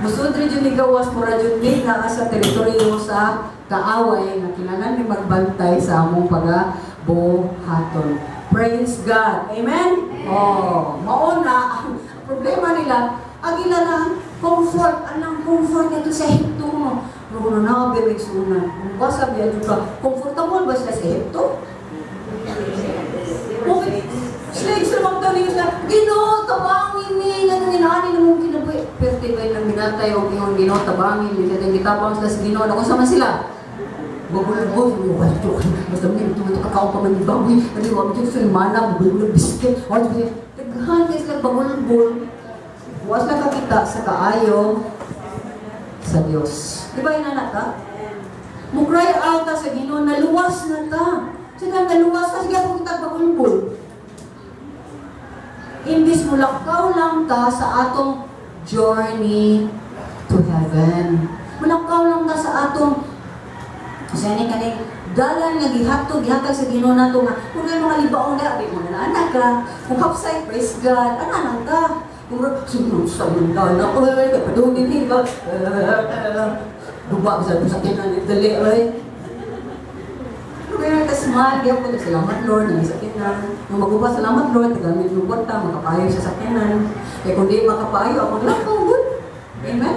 musud rin yun ni gawas, mura yun ni naa sa teritoryo sa kaaway nga kinahanglan mi magbantay sa among pagabuhaton. Praise God. Amen? Oh, mao na ang problema nila, ang ila na comfort, anang comfort nito sa Ehipto mo. Pero na na igsuonan. Kung basa biya jud ka, comfortable ba sila sa Ehipto? Okay. Slaves naman daw ninyo sila, "Ginoo, tabangin ni, nga nang inaani na mong kinabuhi." Perte ba yung minatay o yung Ginoo, tabangin, hindi natin gitabang sila sa Ginoo, naku sama sila. Bagulbol, wala basta mo ito, ito kakao pa man ni baboy, ano yung mga sa mana, bagulbol, biscuit, wala ito, daghan kayo sila bagulbol. Wa sila kakita sa kaayo sa Dios. Di ba inana ka? Mo cry out ta sa Ginoo, naluwas na ta. Sige, naluwas na, sige, kung kita bagulbol. Imbis mo lakaw lang ta sa atong journey to heaven. Mulakaw lang ta sa atong sa ini kaning dalan nga gihatog gihatag sa Ginoo nato nga kung may mga libaong na di mo na anak ka kung hapsay, praise God, ana lang ka. Kung sunod sa mundo na oy kay padung din ba duba sa sakyanan dali oy. Pero kaya ka smile, kaya po, "Salamat Lord, nang sakyanan." Nung maguba, "Salamat Lord, tagamit yung kwarta, makapayo sa sakyanan." Kaya kung di makapayo, ako lang good. Amen?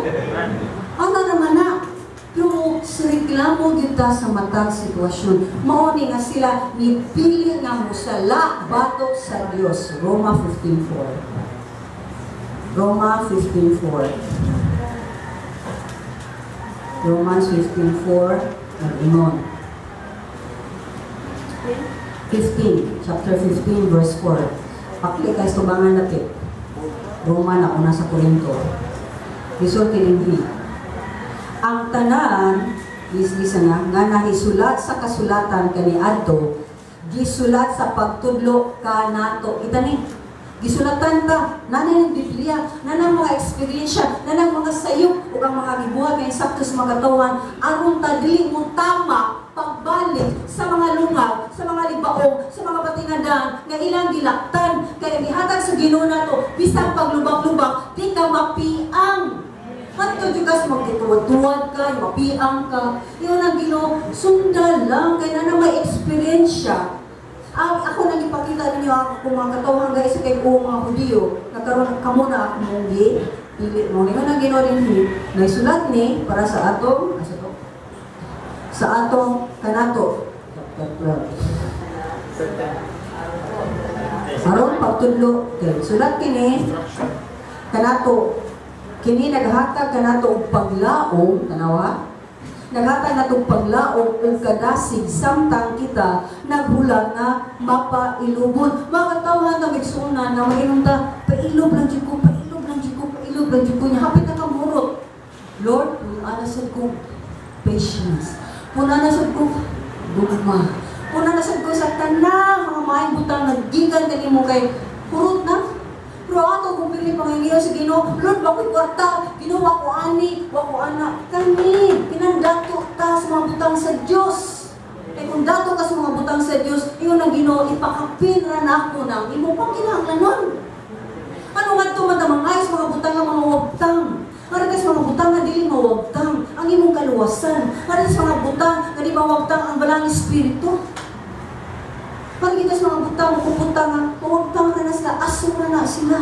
Ano naman na? Pero sa reklamo kita sa matag sitwasyon, mao ni nga sila nipili nga musala batok sa Dios. Roma 15.4. Roma 15.4. Romans 15.4, nag-ingon. 15, chapter 15, verse 4. Pakli kay tubangan dapit. Roma na una sa Korinto. Gisulti dinhi. Ang tanan, lisa na, nga nahisulat sa kasulatan kaniadto, gisulat sa pagtudlo kanato. Itani, gisulatan ta, nanay ng Biblia, nanang mga eksperyensya, nanang mga sayop, ug ang mga gibuhat nga sakto sa mga katawan, aron ta dili mo tama pagbalik sa mga lungaw, sa mga libaong, sa mga batingadan, nga ilang gilaktan, kaya gihatag sa Ginoo nato, bisan paglubak-lubak, di ka mapiang. Kadto jud ka sa magtituwad-tuwad ka, mapiang ka. Yun ang Ginoo, sundal lang kay na may eksperyensya. Ang ako nang ipakita ninyo ako kung mga katawhan guys kay o mga Hudiyo, nagkaroon kamo na ako mong gi pili mo. Ingon ang Ginoo dinhi, naisulat ni para sa atong asa to? Sa atong kanato. Chapter 12. Aron pagtudlo, okay. Sulat kini kanato, kini naghatag kanato og paglaom, tanawa, naghatag nato og paglaom ug kadasig samtang kita naghulat nga mapailubon. Mga katawhan nga igsuonan nga maingon ta, "Pailob lang jud ko, pailob lang jud ko, pailob lang jud ko," nya hapit na ka murot. "Lord, punuan na sad ko patience, punuan na sad ko gugma, punuan na sad ko sa tanang mga maayong butang naggikan kanimo," kay hurot na. Pero ato kung pili pangingiyo sa Ginoo, "Lord, wa ko'y kwarta, Ginoo, wa ko ani, wa ko ana." Kani, kinandato ta sa mga butang sa Dios. Kay kung dato ka sa mga butang sa Dios, ingon ang Ginoo, ipakapin ra nako nang imo pang kinahanglanon. Ano nga ito man mga sa mga butang nga mga wagtang? Nga sa mga butang nga dili mawagtang ang imong kaluwasan. Nga sa mga butang nga di mawagtang ang Balaang Espiritu. Pag kita sa mga butang, mapupunta nga, mawagtang na na sila, aso na na sila.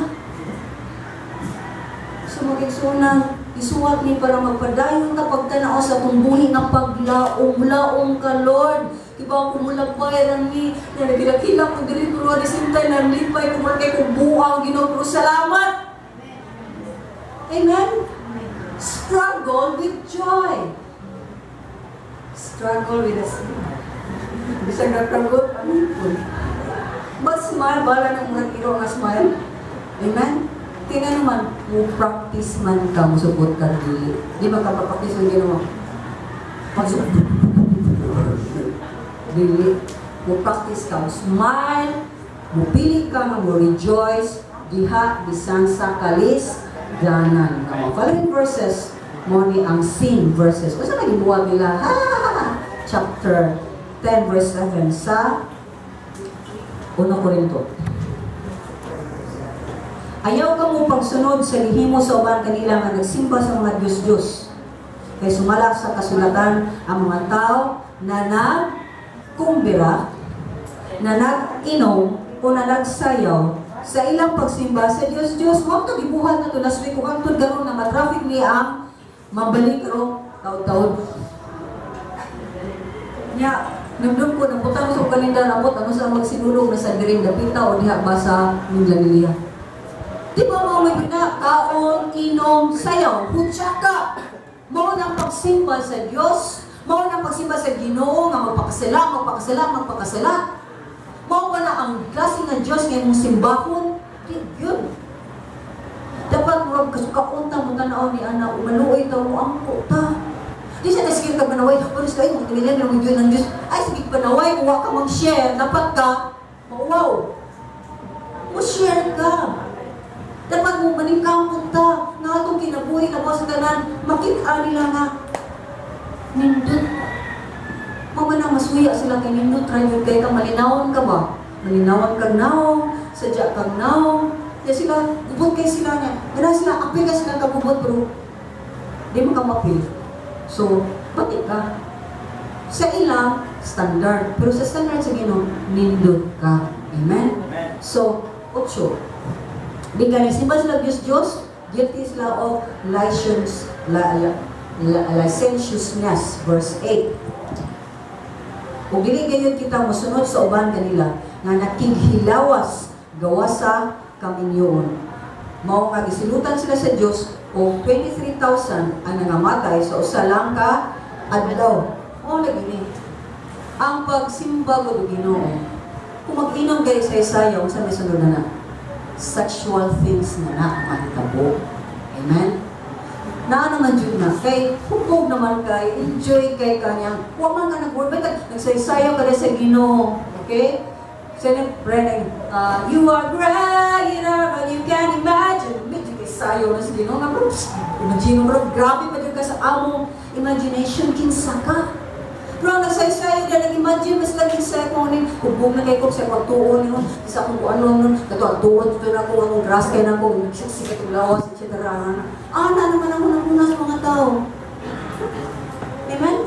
So mga igsuonan, isuwat ni para magpadayon ta pagtanaw sa atong buhi nga paglaom-laom ka, Lord. Iba ko mulabay ran ni, na nagilakila ko diri pero di sintay na lipay ko man kay kung buang Ginoo, pero salamat. Amen. Struggle with joy. Struggle with a smile. Bisag nagkagot, ano yun? But smile, bala ng murag iro nga smile. Amen? Kaya nga naman, mo practice man ka, musupot ka dili. Di ba ka pa-practice ang ginawa? Pag dili. Mo practice ka, mo smile, mo pili ka nga mo rejoice, diha bisan sa kalisdanan. Nga mga following verses, mo ni ang sin verses. Unsa man gibuhat nila? Ha! Chapter 10 verse 7 sa 1 Korinto. Ayaw ka mo pagsunod sa gihimo sa uban kanila nga nagsimba sa mga Diyos-Diyos. Kay sumala sa kasulatan, ang mga tao na nagkumbira, na nag-inom o na nagsayaw sa ilang pagsimba sa Diyos-Diyos. Huwag to gibuhat na to last week kung hangtod karon na matraffic ni ang mabalik ro taud-taud. Nya, numdum ko, nabutang ko sa kalendar, abot, ano sa magsinulog na sa diring dapita o diha ba sa Minglanilla. Di ba mga may na, kaon, inom, sayaw, hutsaka. Mao nang pagsimba sa Dios, mao nang pagsimba sa Ginoo nga magpakasala, magpakasala, magpakasala. Mao ba na ang klase ng Dios nga imong simbahon? Di yun. Dapat murag kasukaunta mo tanaw ni ana, umaluoy ta mo angko ta. Di siya nasigil ka panaway, oras kayo, mga timilan ng Diyos ng Diyos. Ay, sige panaway, kung wa ka mag-share, dapat ka, mauwaw. Mo-share ka. Dapat mo maningkamot ta, nga atong kinabuhi na sa tanan, makita nila nga, nindot. Mama na masuya sila kay nindot, ra yun kay ka, malinawon ka ba? Malinawan kag naong, sadya kag naong. Kaya sila, gubot kay sila niya. Gana sila, apil ka sila kagubot, pero di mo ka mapil. So, pati ka. Sa ilang, standard. Pero sa standard sa Ginoo, nindot ka. Amen? Amen. So, otso. Di ka nagsimba sila Diyos Diyos, guilty sila of license, la, la, la, licentiousness. Verse 8. Ug dili gayud kita mosunod sa uban kanila nga nakighilawas gawas sa kaminyoon. Mao nga gisilutan sila sa Dios og 23,000 ang nangamatay sa usa lang ka adlaw. Mao lagi ni. Ang pagsimba ko Ginoo. Kung mag-inom kay sa sayaw, sa may sunod na na? Sexual things na na ang mahitabo. Amen? Naa naman jud na kay hubog naman kay enjoy kay kanyang wa man ka nag-work nagsaysayaw ka sa Ginoo, okay? Siyempre, "You are greater than you can imagine." Medyo kay sayo na sa Ginoo nga bro. Imagine mo bro, grabe pa jud ka sa among imagination, kinsa ka. Pero ang nagsaysayo na nag-imagine mas lagi sa kung ano, hubog na kay ko sa pagtuon nun, sa akong kung ano nun, kato ang tuon dito na ako, ang grass kay na ako, sikat ang lawas, etc. Ana naman ang unang-una sa mga tao. Amen?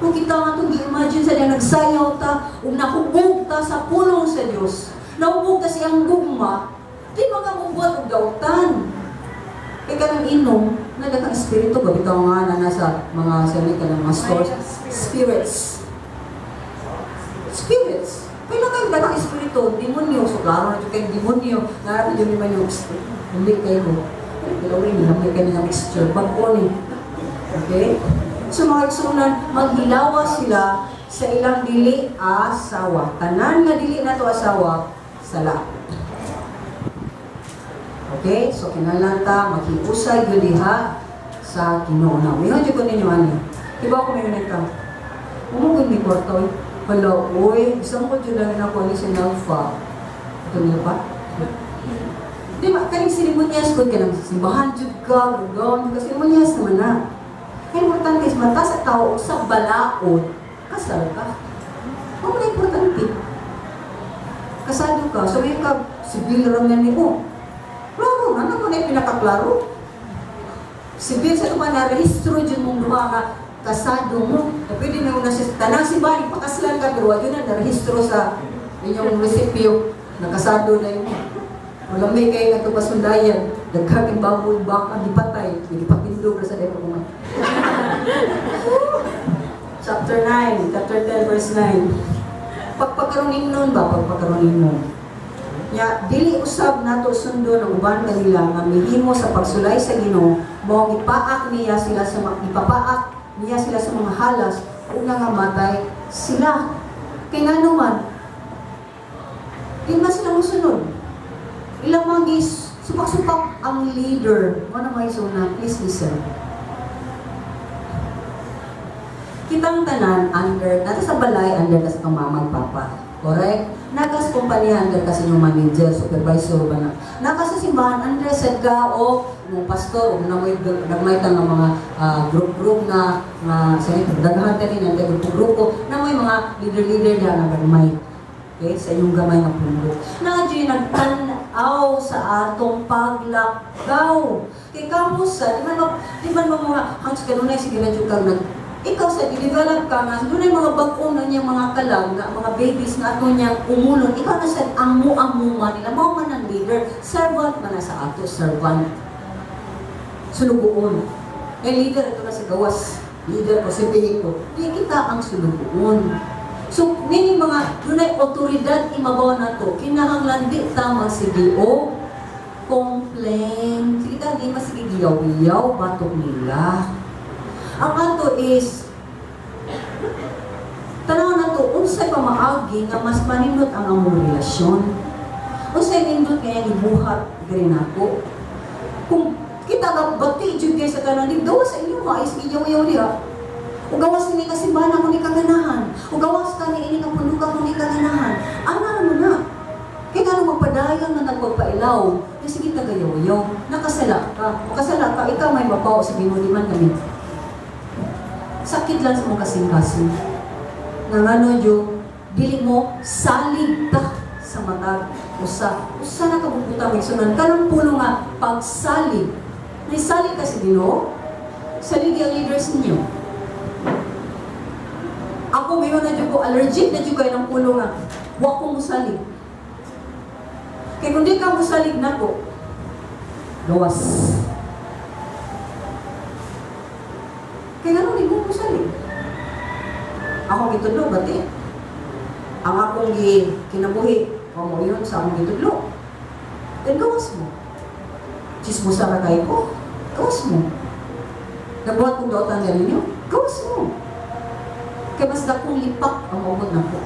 Kung kita nga itong gi-imagine sa niya, nagsayaw ta, ug nahubog ta sa pulong sa Diyos, nahubog ta siyang gugma, di mga mumbuhat og dautan. Kay kanang inom, nagakang espiritu, bitaw nga na nasa mga sabi ka ng mga stores, spirits. Spirits. Kailan kayo daghang espiritu, demonyo, so klaro na kayo demonyo, narapin yung demonyo, hindi kayo. Ay, dalawa rin, hindi kayo nga mixture, bago ni. Okay? So mga igsuonan, maghilawa sila sa ilang dili asawa. Tanan nga dili na to asawa, sala. Okay? So kinahanglan ta maghiusay gyud diha sa Ginoo na. Mingon jud ko ninyo ani. Iba ko mingon ka. Umugod mi kwarta oy. Hala, oy, isang ko jud lang ako ni sa Nalfa. Ito niyo pa? Di ba, kaning seremonyas ko kanang simbahan jud ka, gawon ka, seremonyas naman na. Kaya importante is mata sa tao sa balaod, kasal ka. Mao na importante. Kasado ka. So, may ka, sibil raman ni mo. Klaro na, ano na yung pinakaklaro? Sibil sa tuman na rehistro dyan mong duha nga kasado mo. Na pwede na yung nasa tanang simbahan, ipakaslan ka, pero wag yun na, narehistro sa inyong munisipyo, nakasado na yun. Wala may kayo nga tumasundayan, daghang baboy baka gipatay, gipatindog ra sa dayong kumay. Chapter 9, chapter 10, verse 9. Pagpakaroon nun ba? Pagpakaroon nun. Nya, dili usab nato sundon ang uban kanila nga mihimo sa pagsulay sa Ginoo, mao ipapaak niya sila sa mga halas ug nangamatay sila. Kay ngano man, di man sila mosunod. Ilang mga gis, supak-supak ang leader. Mo na may suna, please listen. Kitang tanan under, nato sa balay, under ka sa itong mama ug papa. Correct? Naka sa kumpanya, under ka sa inyong manager, supervisor ba na. Naka sa simbahan, under sad ka o mong pastor, o namoy nagmay ta nga mga group-group na nga sa daghan ta ni nang grupo-grupo, namoy mga leader-leader diha nga gagmay. Okay, sa inyong gamay nga pundo. Na dyan nagtan-aw sa atong paglakaw. Kay kamo sa, di man mo mga, hangs kanunay, sige na dyan kang nag, ikaw sa di-develop ka nga, doon ay mga bag-o na niyang mga kalag, nga mga babies nga ato niyang umulon, ikaw na sa amu-amu man nila, mao man ang leader, servant man na sa ato, servant. Sulugoon. Eh, leader ito na sa gawas. Leader ko, simpihin ko. Di kita ang sulugoon. So, meaning mga, dunay otoridad imabaw na to, kinahanglan di ta magsige o complain. Sige ta, di masige giyaw-giyaw, batok nila. Ang ato is, tanaw na to, unsay pamaagi nga mas manindot ang among relasyon. Unsay nindot nga iyang ibuhat diri nako. Kung kita ka bati jud kay sa tanan, di gawas sa inyo ha, is giyaw-yaw diha. O gawas ni nga simbahan ako ni kaganahan. O gawas ka ni ini nga punduka ko ni kaganahan. Ana mo na. Kaya nga magpadayon nga nagpagpailaw, na sige tagayaw-yaw, nakasala ka. Makasala ka, ikaw may mapaw sa Ginoo, di man kami. Sakit lang sa mga kasing-kasing. Nga ngano jo, dili mo salig ta sa matag usa. Usa na kabubuta may sunan. Kanang pulo nga pagsalig. Naisalig ka sa Ginoo, salig ang leaders ninyo. Ako ngayon na dyan ko, allergic na dyan kayo ng pulo nga, wa ko musalig. Kaya kung di ka musalig nako, gawas. Kaya nga di mo musalig. Ako gitudlo, bati. Ang akong gi kinabuhi, o mo yun sa akong gitudlo. Then gawas mo. Chismosa ka kayo ko, gawas mo. Nabuhat kong dautan na ninyo, gawas mo. Kaya mas dakong lipak ang maubot na po.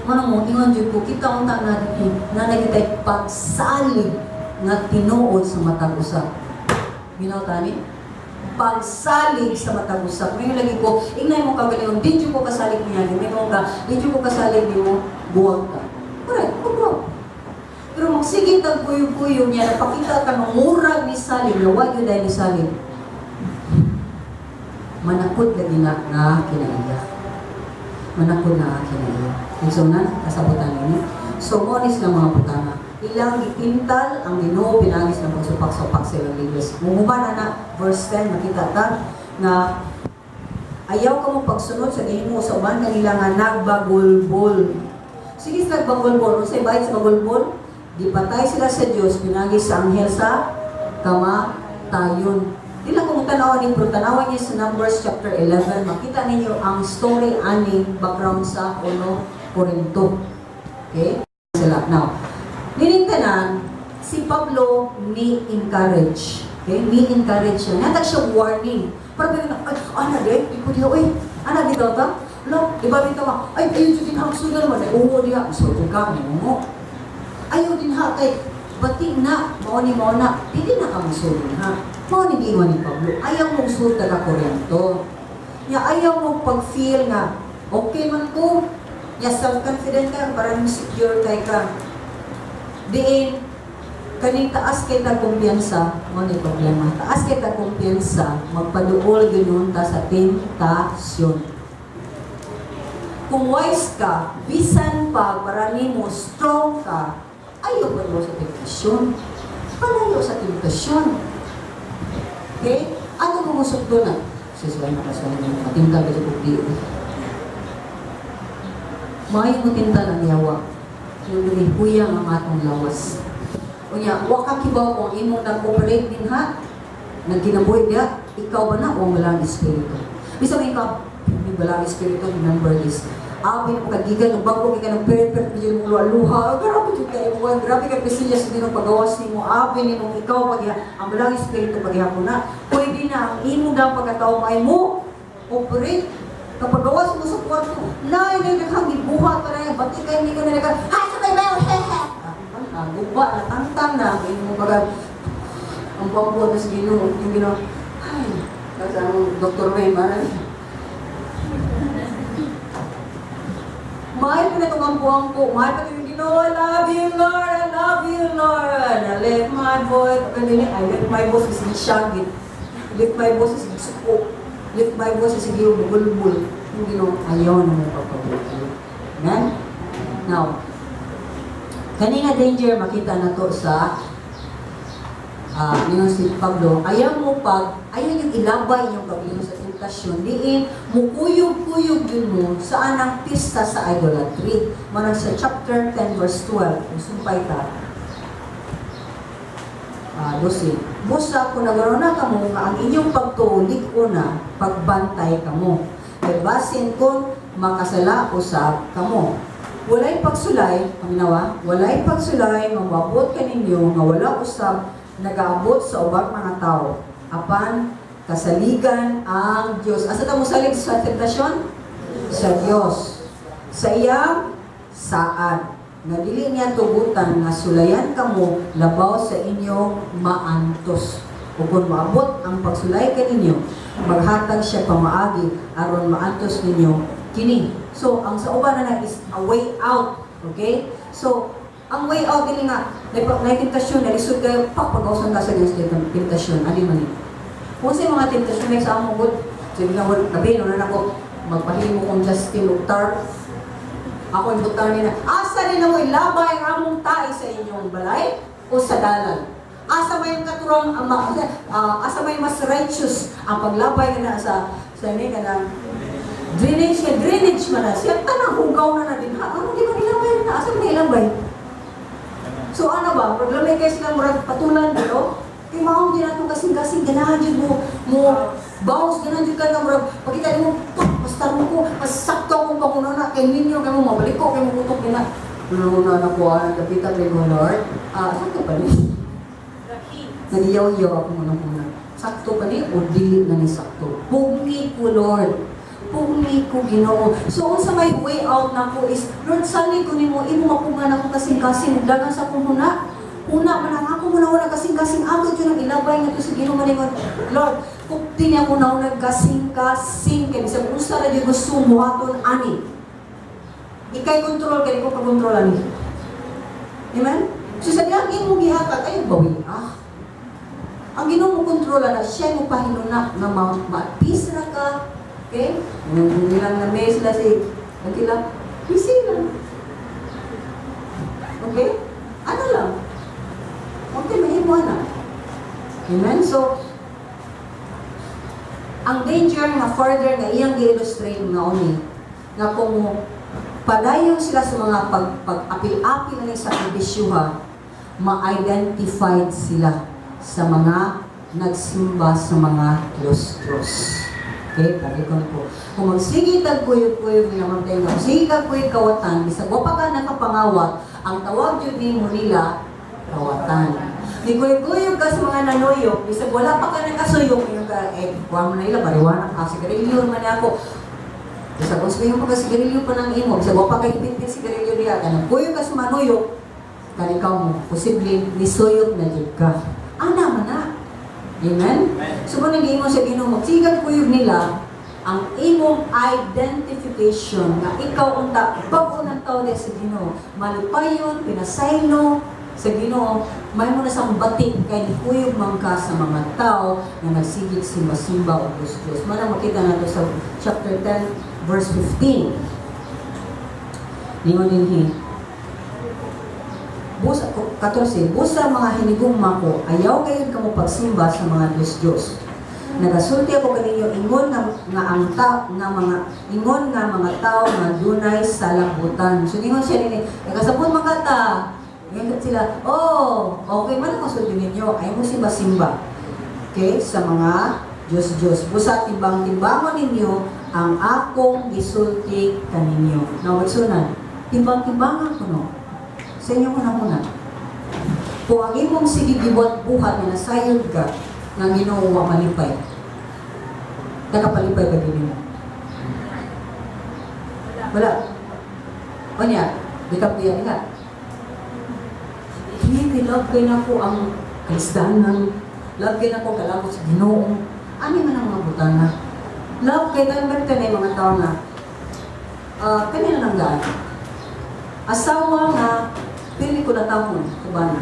Manang mo, ingon dyan ko, kita unta na na nagitay pagsalig nga tinuod sa matag usa. Ginaw tani? Pagsalig sa matag usa. Ngayon lagi ko, ingnay mo kagalingon, di dyan ko kasalig niya, di mo ka, di dyan ko kasalig mo, buwag ka. Correct, buwag. Pero magsige tag kuyog-kuyog niya, napakita ka ng murag ni salig, na wag yun dahil ni salig. Manakod lagi na nga kinaiya. Manakod na nga kinaiya. And so na, kasabutan ninyo. So, monis ng mga butanga. Ilang gikintal ang Ginoo pinagis ng pagsupak-supak sa ilang leaders. Mumuba na na, verse 10, makita ta nga ayaw ka mo pagsunod sa gihimo sa uban kanila nga nagbagulbol. Sige sa nagbagulbol, unsay bayad sa bagulbol? Gipatay sila sa Dios pinagi sa anghel sa kamatayon. Di lang kung tanawan ni pero tanawan niyo sa Numbers chapter 11, makita ninyo ang story ani background sa Uno Corinto. Okay? Sila. Now, nining tanan, si Pablo ni encourage. Okay? Ni encourage siya. Natag siya warning. Para ba yun, ay, ana di, di ko diha, uy, ana di daw ta? Lo, di ba bitaw ka? Ay, ayun din ha, suda naman. Ay, oo, diha, so ka, mo. Ayaw din ha, kay, bati na, mao ni mao na, dili na ka musulod ha. Mao ni giingon ni Pablo, ayaw mong sulod taga Corinto. Nya ayaw mo pag-feel nga, okay man ko, nya self-confident ka, parang secure kay ka. Diin, kaning taas kay ta kumpiyansa, mo ni problema. Taas kay ta kumpiyansa, magpaduol gyud ta sa tentasyon. Kung wise ka, bisan pa para nimo strong ka, Ayaw pa mo sa temptasyon. Palayo sa temptasyon. Okay? Ano mo musok doon na? Sisway na kasway na matintal ka sa publio. Maayo mo tintal ang yawa. Yung huyang ang atong lawas. Unya, wa ka kibaw kung imong nag-operate din ha. Nagkinabuhi diha, ikaw ba na o ang Balaang espiritu? Bisa may ikaw, may Balaang espiritu, remember this. Abi mo kagigan, ng bago ka ng peret peret mo luha, grabe jud kayo mo, grabe ka pisilya sa Ginoo pagawas nimo, abi nimo ikaw pag ang Balaang espiritu paghihapon na. Pwede na ang imong daang pagkatao may mo operate. Kapag gawas mo sa kwarto, lain na daghang gibuhat pa na yan, bati kayo hindi ka na nag, ha, sa may bayo, he, he. Ah, guba na, tangtang na, ang imong baga, ang buwan na sa Ginoo, yung Ginoo, ay, kasi ang Dr. Ray, maray. Mahal ko na itong ampuang ko. Mahal pa ito yung Ginoo. I love you, Lord. I love you, Lord. I lift my voice. I lift my voice is gisyagit. Lift my voice is gisuko. Lift my voice is gibulbul. Yung Ginoo, ayaw na mo pagpabuti. Amen? Now, kanina danger makita na to sa yung si Pablo, ayaw mo pag, ayaw yung ilabay yung paglingon sa tentasyon, diin, mukuyog-kuyog yun mo sa anang pista sa idolatry. Manang sa chapter 10 verse 12, kung sumpay ka, 12. Busa kung nagaroon na kamo nga ang inyong pagtuo lig-on na, pagbantay kamo. Kay basin kung makasala usab kamo. Walay pagsulay, paminawa, walay pagsulay nga moabot kaninyo nga wala usab nagaabot sa ubang mga tao. Apan kasaligan ang Dios. Asa ta mosalig sa tentasyon? Sa Dios. Sa iyang saad nga dili niya tugutan nga sulayan kamo labaw sa inyong maantos. O kung maabot ang pagsulay kaninyo, maghatag siya pamaagi aron maantos ninyo kini. So, ang sa uban na is a way out. Okay? So, ang way out dili nga, na tentasyon, nalisod kayo, pak, pag-ausan ka sa Diyos, tentasyon, ano man ni? Kung sa mga tentasyon ay sa among good, sige nga, wala, gabi, no na ako, magpahimo kong Justin og tarp. Ako yung butang nila, asa ni na mo ilabay ang among tae sa inyong balay o sa dalan? Asa may katurang ang asa may mas righteous ang paglabay nga na sa ni kanang drainage nga drainage man na siya, tanang hugaw na na din ha, ano di ba nilabay na, asa man nilabay? So ano ba problema kay sila, murag patulan pero kay mao gyud atong kasing-kasing, ganahan jud mo mo bounce, ganahan jud ka nga murag pakita nimo, pak, basta mo ko mas sakto akong pangunana kay ninyo, kay mo mabalik ko kay mo utok nila na na ko ang dapita kay mo, Lord, sakto pa ni. The heat. Naniyaw-yaw ako muna muna. Sakto pa ni o dili na ni sakto? Pugni ko, Lord. Pugni ko, Ginoo. So, unsa may way out nako is, Lord, salig ko nimo, imo mapugngan ako kasing-kasing, dagan sa akong huna. Una man ang ako muna una kasing-kasing, ako jud ang ilabay nga to sa Ginoo maningon. Lord, kupti niya ko na kasing-kasing kay bisag unsa ra jud gusto muhaton ani. Ikay kontrol kay ko pag-kontrol ani. Amen? So sa diyang imong gihatag ay bawi ah. Ang Ginoo mo kontrola na siya mo pahinuna nga ma-peace ra ka. Okay? Nung nilang na may sila si ang kila, busy lang. Okay? Ano lang? Okay, mahimo na. Amen? So, ang danger nga further nga iyang gi-illustrate nga uni, nga kung padayon sila sa mga pag-apil-apil na sa sakripisyuha, ma-identified sila sa mga nagsimba sa mga Diyos-Diyos. Okay, ko po. Kung magsige tag kuyog-kuyog nila magtayo nga, sige kag kuyog kawatan, bisag wa pa ka nakapangawat, ang tawag jud nimo nila kawatan. Ni kuyog-kuyog ka sa mga nanuyok, bisag wala pa ka nakasuyok, yung ka, eh, kuha mo na ila, mariwana ka, sigarilyo man ako. Bisag kung sabihin mo ka sigarilyo pa ng imo, bisag wa pa kay ipintin sigarilyo diya, kanang kuyog ka sa manuyok, kan ikaw mo, posible, nisuyok na jud ka. Ana man na. Amen? Amen. So kung nag-iingon sa Ginoo, magsigag kuyog nila, ang imong identification nga ikaw unta bag-o ng tao diha sa Ginoo, malipayon, pinasaylo sa Ginoo, may mo na sang batik kay nikuyog man ka sa mga tao nga nagsigig simba-simba o Diyos Diyos. Manang makita nato sa chapter 10 verse 15. Ningon dinhi. Busa, 14, "Busa, mga hinigugma ko, ayaw gayud kamo pagsimba sa mga Diyos-Diyos. Nagasulti ako kaninyo ingon nga, nga ang ta, nga mga ingon nga mga tao nga dunay salakbutan." So ingon siya nini, "Nakasabot man ka ta." Ingon sila, "Oh, okay man ako sulti ninyo, ayaw mo simba-simba." Okay, sa mga Diyos-Diyos. "Busa timbang-timbangon ninyo ang akong gisulti kaninyo." Now, igsunan, timbang-timbangan ko no sa inyong hunahuna. Kung ang imong sige gibuhat-buhat nga nasayod ka nga Ginoo wa malipay, nakapalipay ba gini mo? Wala. O niya, di ka piya diha. Hindi, love kay nako ang kalisdanan. Love kay nako kalabot sa Ginoo. Ani man ang mga butana. Love kay tayo ba na mga tao nga kanila lang gaan. Asawa nga pili ko na tahon sa bana.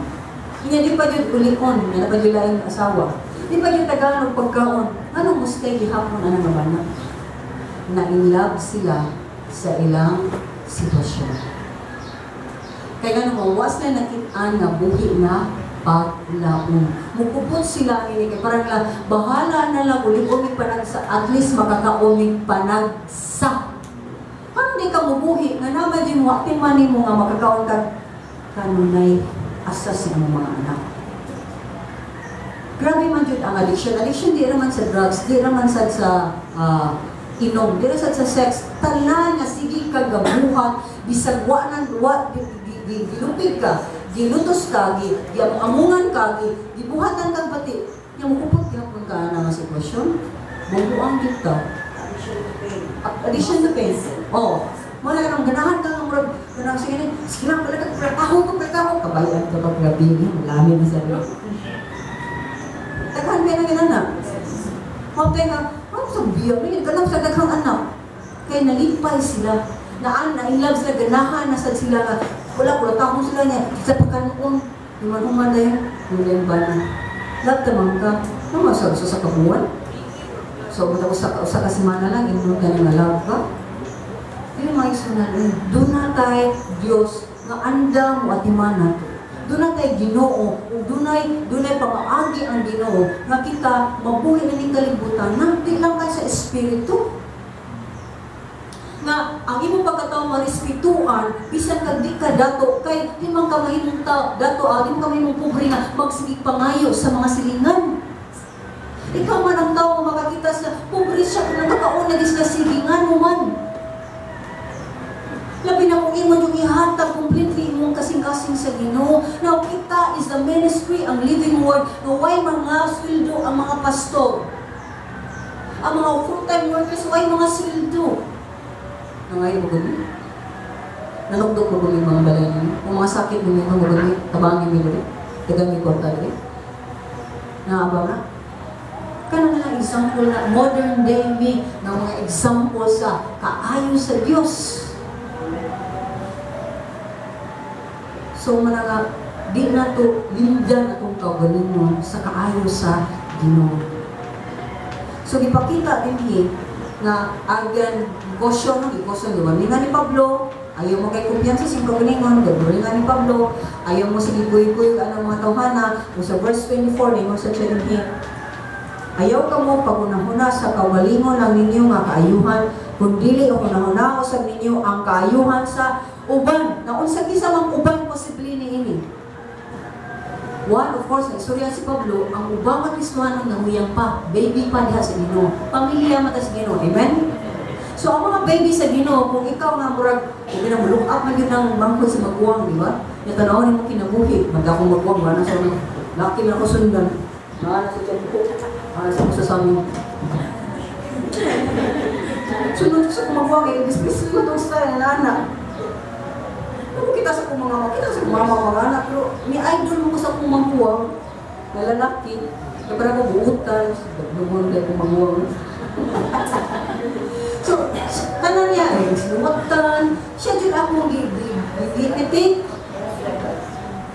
Inya di pa jud ulion, nga na pa jud laing asawa. Di pa jud tagaan og pagkaon. Ano mo stay gihapon ana nga bana? Na in love sila sa ilang sitwasyon. Kaya nga mo, was na nakit-an nga buhi nga paglaom. Mupupot sila ini kay parang la, bahala na lang uli umi panagsa, at least makakaumig panagsa. Paano di ka mubuhi nga naman din mo, man mo nga makakaon ka kanunay asa sa imong mga anak? Grabe man jud ang addiction. Addiction di naman sa drugs, di naman sa inom, di ra sad sa sex. Tanan nga sige ka gabuhat, bisag wa nang wa gilupig ka, gilutos ka, gi giamungan ka, gi gibuhatan kag bati. Nya mukupot gihapon ka na nga sitwasyon. Bungbuang gyud ka. Addiction to pain. Addiction to pain. Oh, mo na kanang ganahan ka nga murag kanang sige na, sige lang pala ka prataho ko prataho kabayan ka pa, grabe lami na sa. Daghan may na ginana. Maptay nga, ano sa biya, may ganap sa daghang anak. Kay nalipay sila. Naan, na in love sila, ganahan na sad sila nga. Wala, wala taong sila niya. Sa pagkanuon, human-human na yun. Yung ba na. Love tamang ka. Ano nga sa kabuan? So, usa usa ka semana lang, ingon ka nga love ka. Yun mga isunan, eh. Doon na tayo Diyos nga andam mo atiman nato. Doon na tayo Ginoo, ug dunay pamaagi ang Ginoo nga kita mabuhi na ning kalibutan na di lang kay sa espiritu. Nga ang imong pagkatao marespetuan bisan kag di ka dato, kay di man ka mahimong tao dato, di man ka mahimong pobre nga magsigig pangayo sa mga silingan. Ikaw man ang tao nga makakita sa pobre siya kung nakakaon na sila silingan mo man. Labi na kung imo yung ihatag completely imong kasing-kasing sa Ginoo. Now, kita is the ministry, ang living word, nga way mga sweldo ang mga pastor. Ang mga full-time workers, way mga sweldo. Nangayo mo gani? Nanukdok mo gani mga balay ninyo? Kung mga sakit ninyo mo gani, tabangin mo gani? Dagan mi kwarta gani? Naaba na? Kana na lang example na modern day me ng mga example sa kaayo sa Dios. So mana nga di na to lindan atong kaugalingon sa kaayo sa Ginoo. So gipakita dinhi nga agan caution, gi-caution, giwarningan ni Pablo, ayaw mo kay kumpiyansa sa iyong kaugalingon, giwarningan ni Pablo, ayaw mo sige kuy-kuy anang mga tawhana. Ug sa verse 24 ningon sa siya dinhi, "Ayaw kamo pagunahuna sa kaugalingon lang ninyo nga kaayuhan, kun dili hunahuna usab ninyo ang kaayuhan sa uban." Naunsa kinsa mang uban posible niini? One, of course, istorya si Pablo, ang ubang mga Kristohanong nanguyang pa, baby pa diha sa Ginoo, pamilya mata sa Ginoo. Amen? So ang mga baby sa Ginoo, kung ikaw nga murag, kung gina mo look up man yun ng bangkod sa maguwang, di ba? Nga tanaw nimo kinabuhi, magdakong maguwang, wala sa mga laki na ko sundan. Naa na sa tiyan ko. Ah, sa ko sa amin. Sunod ko sa kumaguwang, eh, dismiss ko itong style na anak. Pero kita sa kong mga kita sa kong mama mga anak, pero ni idol mo ko sa kong maguwang, na lalaki, na parang ko buutan, naglugon kayo kong maguwang. So, tanan niya, eh, sinumatan, siya dyan ako gi-imitate.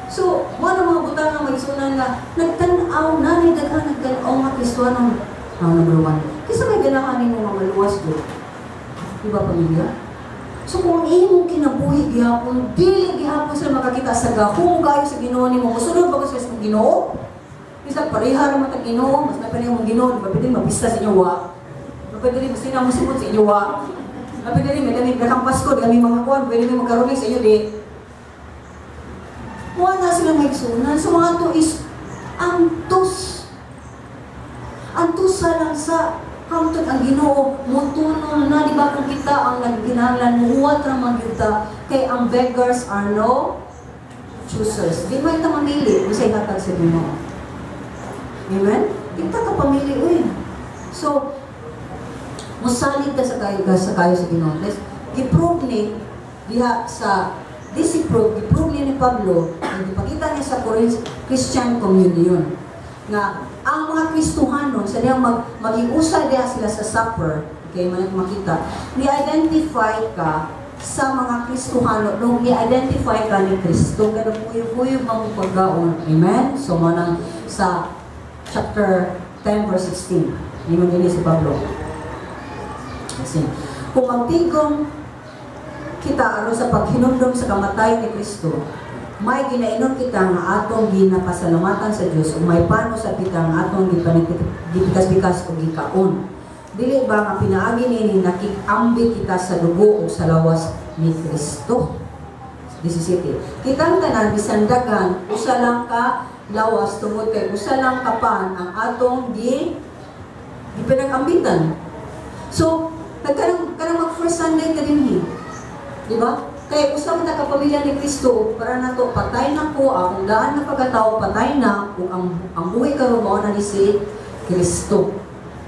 So, mo na mga butang nga magisunan nga, nagtan-aw na, ni daghan nagtan-aw nga Kristohanong ang number one. Kisa may ganahan nimo nga maluwas do. Di ba, pamilya? So kung ang imong kinabuhi gihapon, dili gihapon sila makakita sa gahom kayo sa Ginoo nimo. Musunod ba ko sila sa Ginoo? Bisa pareha ra man tag Ginoo, mas na mong Ginoo, di ba pwede mapista sa inyo wa? Di ba pwede mas na musibot sa inyo wa? Di ba pwede may kami dakang Pasko, di kami mga kuan, pwede may magkaroon sa inyo di. Wala sila may igsunan. So mga to is antos. Antos sa lang sa hangtod ang Ginoo mutunong na. Di ba, kung kita ang nagginahanglan, muhuwat ra man gyud ta, kay ang beggars are no choosers. Di man ta mamili unsay hatag sa Ginoo. Amen? Di ta ka pamili uy. So musalig ka sa kayo sa Ginoo. Let's gi-prove ni diha sa this prove, gi-prove ni Pablo ang gipakita niya sa Corinth Christian Communion nga ang mga Kristohanon sa diyang magiusa diha sila sa supper, okay, man makita ni-identify ka sa mga Kristohano nung ni-identify ka ni Kristo, ganun kuyog-kuyog mga pagkaon. Amen? So mo nang sa chapter 10 verse 16, ingon din si Pablo kasi kung magtigom kita aron sa paghinumdom sa kamatayon ni Kristo, may ginainom kita nga atong ginapasalamatan sa Dios ug may pan usab kita nga atong gipikas-pikas o gikaon. Dili ba nga pinaagi niini nakikambit kita sa dugo o sa lawas ni Kristo? 17. Kitang tanan bisan daghan, usa lang ka lawas tungod kay usa lang ka pan ang atong gipinagambitan. So, nagkanang kanang mag first Sunday ka dinhi. Di ba? Kay usa man ta ka pamilya ni Kristo, para nato patay na ko akong daan nga pagkatao, patay na ug ang buhi karon mao na ni si Kristo.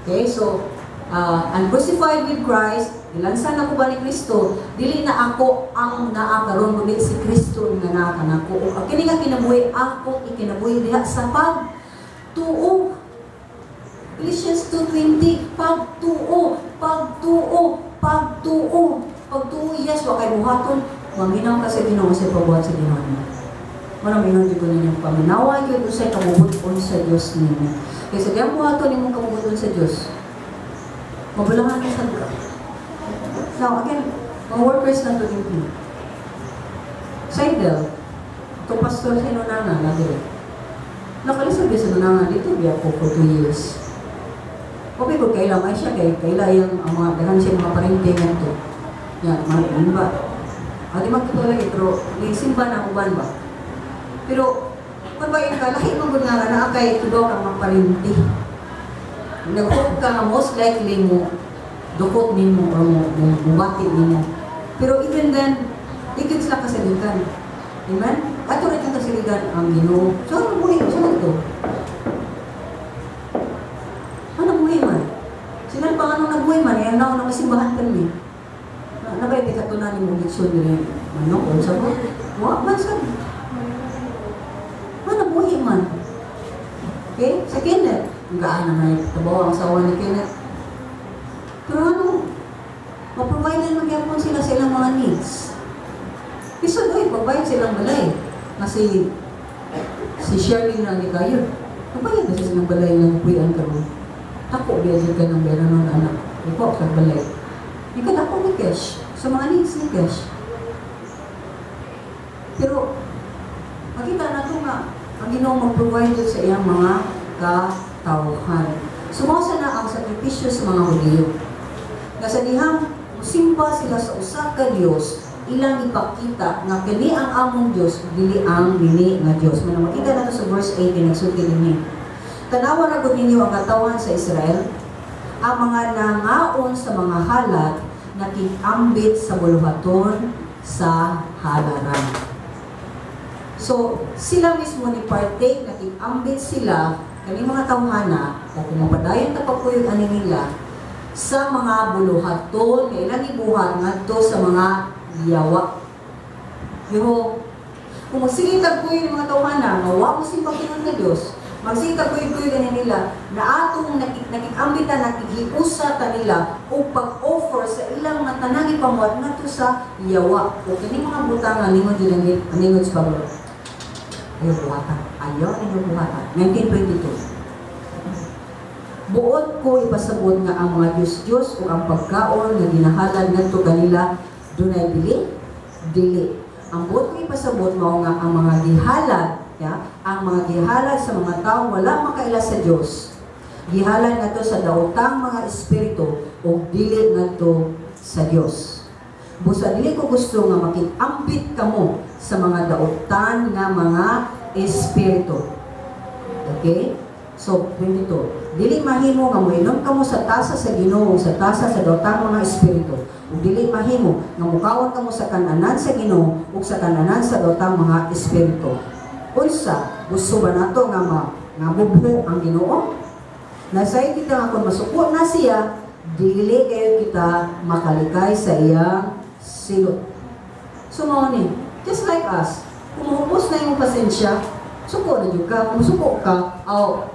Okay? So, I'm crucified with Christ, gilansan ako ba ni Kristo, dili na ako ang naa karon kundi si Kristo nga naa kanako. Ug ang kini nga kinabuhi ako ikinabuhi diha sa pagtuo. Galatians 2:20, pagtuo, pagtuo, pagtuo. Pagtuo, yes, wa kay buhaton, maminaw ka sa Ginoo sa pagbuhat sa Ginoo nimo. Mao mingon ko ninyo, paminawa gyud unsay kabubut-on sa Dios ninyo. Kay sa diyang buhaton nimong kabubut-on sa Dios, mabulahan ka sa ka. Now, again, mga workers na to din. Seidel, ito pastor sa Inunanga, na dire. Nakalisod sa Inunanga dito, biya ko for 2 years. Okay ko kaila may siya kay kaila yung ang mga daghan siya mga parente ngadto. Ya, mga ba? Adi magtotoo lagi pero may simba na uban ba? Pero kung ba yung ka, lahi mo gud nga naa kay tugaw kang mga parente. Nag-hope ka nga most likely mo dukot nimo or mo mubati nimo. Pero even then, di gyud sila kasaligan. Amen? Ato rin yung kasaligan ang Ginoo. So ano buhi? So ano to? Ano buhi man? Sila pa anong nabuhi man, eh, na na simbahan kami. Na ba yung katunan ni mo litson ni manok o sa ba? Wa man sa. Ano buhi man? Okay? Sa Kenneth. Ang gaan na may trabaho ang asawa ni Kenneth. Pero ano, ma-provide na magyapon sila sa ilang mga needs. Bisan oy, pagbayad silang balay. Kasi si Shirley na ni kayo. Pagbayad na siya silang balay ng puyan karon. Ako, biya ka ng pera nun, anak. Ikaw, sa balay. Ikaw, ako ni cash. Sa mga needs ni cash. Pero, makita na ito nga, ang Ginoo mag-provide sa iyang mga katawhan. Sumasa na ang sakripisyo sa mga Hudiyo. Nga sa dihang musimba sila sa usa ka Dios, ilang ipakita nga kini ang among Dios, dili ang dini nga Dios. Mao makita nato sa verse 18, nagsulti dinhi. Tanawa ra gud ninyo ang katawan sa Israel, ang mga nangaon sa mga halat nakikambit sa buluhaton sa halaran. So, sila mismo ni partake, nakikambit sila, kani mga tawhana, o kung mapadayon ta pagkuyog ani nila, sa mga buluhaton, nga ilang ibuhat ngadto sa mga yawa. Pero, kung magsilitag ko yung mga tawhana, nga wa mo simbang tinuod nga Dios, magsilitag ko yung gani nila, na atong nakikambitan, nakikiusa ta nila, o pag-offer sa ilang mga tanang ipamuhat ngadto sa yawa. O kini mga butang nga ningon din ang ningon sa Pablo. Ayaw buhatan. Ayaw ninyo buhatan. 1922. Buot ko ipasabot nga ang mga Diyos-Diyos o ang pagkaon nga ginahalad ngadto kanila dunay bili. Dili. Ang buot ko ipasabot mao nga ang mga gihalad, ya, ang mga gihalad sa mga tao wala makaila sa Dios, gihalad ngadto sa daotang mga espiritu ug dili ngadto sa Dios. Busa dili ko gusto nga makig-ambit kamo sa mga daotan nga mga espiritu. Okay? So, 22. Dili mahimo nga moinom kamo sa tasa sa Ginoo, sa tasa sa daotang mga espiritu. Ug dili mahimo nga mukaon kamo sa kananan sa Ginoo ug sa kananan sa daotang mga espiritu. Unsa, gusto ba nato nga mubho ang Ginoo? Nasayod kita nga kung masuko na siya, dili kayo kita makalikay sa iyang silot. So mao ni, just like us, kung mahupos na imong pasensya, suko na jud ka. Kung suko ka, aw,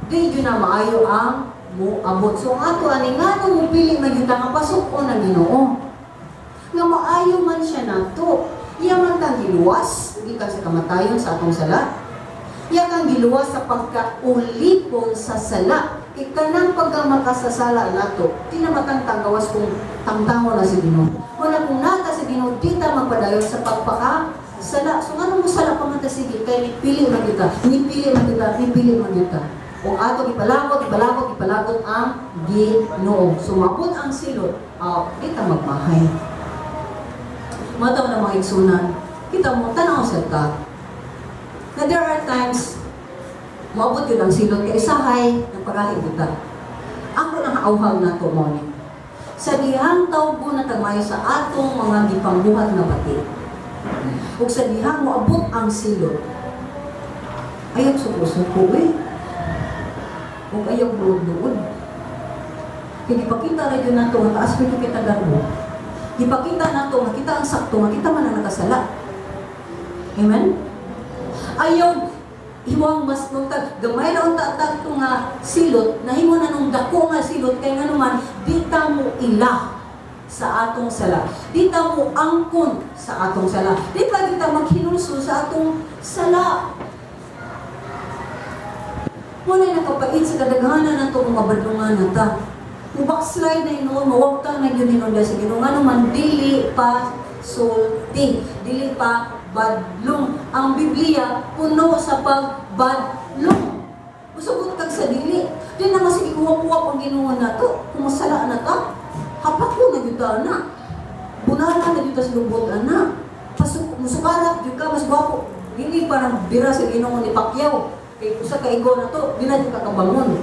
di jud na maayo ang muabot. So ang ato ani, nga mo pili man jud ta nga pasuko ng Ginoo? Nga maayo man siya nato. Iya man tang giluwas gikan sa kamatayon sa atong sala. Iya kang giluwas sa pagkaulipon sa sala. Kay kanang pagka makasasala nato, di na matangtang gawas kung tangtangon na sa Ginoo. Wala kung nata sa Ginoo, di ta magpadayon sa pagpaka sala. So ngano mo sala pa man ta sige kay nipili man kita, nipili man kita, nipili man kita. Kung ato ipalakot, ipalakot, ipalakot ang Ginoo. Sumabot ang silot, di ta magmahay. Mataw na mga igsunan, kita mo, tanaw sa ta. Na there are times, moabot yun ang silot kay isahay ng pagahi kita. Ako nang auhag na to mo ni. Sa dihang tawgo na tagmayo sa atong mga gipangbuhat nga bati. Ug sa dihang moabot ang silot, ayaw suko-suko eh. Ug ayaw luod-luod. Kay gipakita ra yun nato nga taas ko kita garbo. Gipakita nato nga kita ang sakto, nga kita man ang nakasala. Amen? Ayaw hiwang mas nung tag gamay ra unta tagto nga silot, nahimo na nung dako nga silot, kay nganuman di ta mo ila sa atong sala. Di ta mo angkon sa atong sala. Di pa kita maghinulsol sa atong sala. Wala nakapait sa kadaghanan nato mga badlungan na ta. Mu-backslide na hinuon, mawagtang na yun hinuon sa Ginoo. Ngano man dili pa sulti, dili pa badlong. Ang Biblia puno sa pagbadlong. Musugot kag sa dili. Di na masige kuha-kuha ang Ginoo nato. Kung masala na ta, hapak ko na gyud ta na. Bunala na gyud ta sa lubot ana. Pasuk musukarat gyud ka, mas gwapo. Dili parang bira sa Ginoo ni Pacquiao. Kay usa ka igo na to, di na gyud ka kabangon.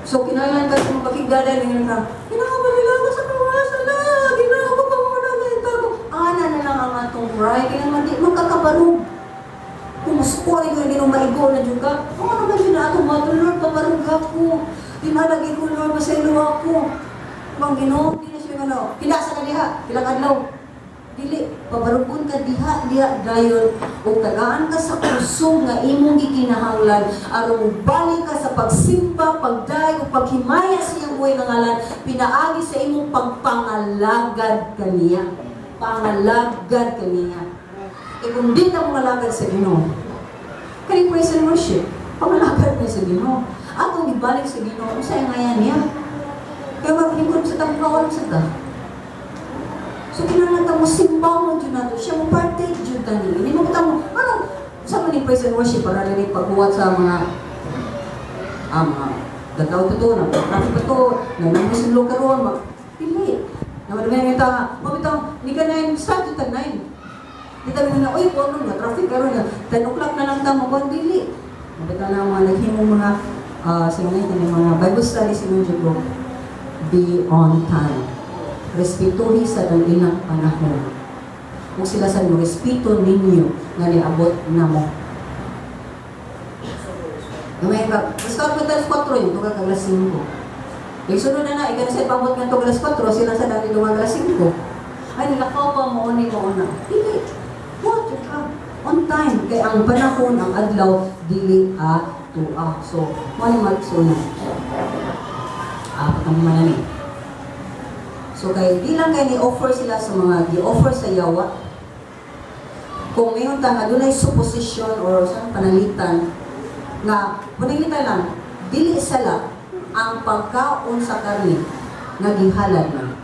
So kinahanglan ka sa mapakigdada ningon ka, "Kinahanglan sa kawasan na, Ginoo ko pa mo na tago." Ana na lang ang atong cry, kaya man di magkakabarog. Kung musuko rin yung Ginoo, maigo na jud ka. Kung ano ba yun na atong mga, "Lord, pabarog ako. Dinalagi ko, Lord, masaylo ako." Bang Ginoo, di na siya ano, pila sa ka diha, pila ka adlaw. Dili, pabarugon ka diha, diha, dayon, ug tagaan ka sa kusog nga imong gikinahanglan, aron balik ka sa pagsimba, pagdayeg, ug paghimaya sa iyang buhay nga ngalan, pinaagi sa imong pagpangalagad kaniya. Pangalagad kaniya. E kung di ka mangalagad sa Ginoo, kani praise and worship, pangalagad ni sa Ginoo. Atong ibalik sa Ginoo, unsay ngayan niya? Kaya maglingkod sa tangkawan sa ta. So kinahanglan ta mo simba mo jud nato siya, mo partake jud ta ni. Hindi mo kita mo ano sa man ni praise and worship para rin pagbuhat sa mga dagaw to na traffic pa to, na nang karon mag dili. Na madumi ta, mabitaw ni ka 9 start jud tag 9. Di ta na, "Oy, kuno nga traffic karon nga 10 o'clock na lang ta mo," dili. Mabitaw na mga naghimong mga sa mga mga Bible study sa jud ko, be on time. Respetuhi sa ang ilang panahon. Kung sila sa mo respeto ninyo nga niabot na mo. Gamay ka, basta mo alas 4 yun, tuga kag alas 5. Kay sunod na na, ikaw na sa ipabot nga alas 4, sila sa dati tunga alas 5. Ay, nilakaw pa mo ni mo na. Dili. What ka? On time. Kay ang panahon, ang adlaw, dili a tua. So, mo ni magsunod. Patang man ni. So kay di lang kay ni offer sila sa mga gi-offer sa yawa. Kung mayon ta nga dunay supposition or sa panalitan nga panalitan lang dili sala ang pagkaon sa karne nga gihalad na.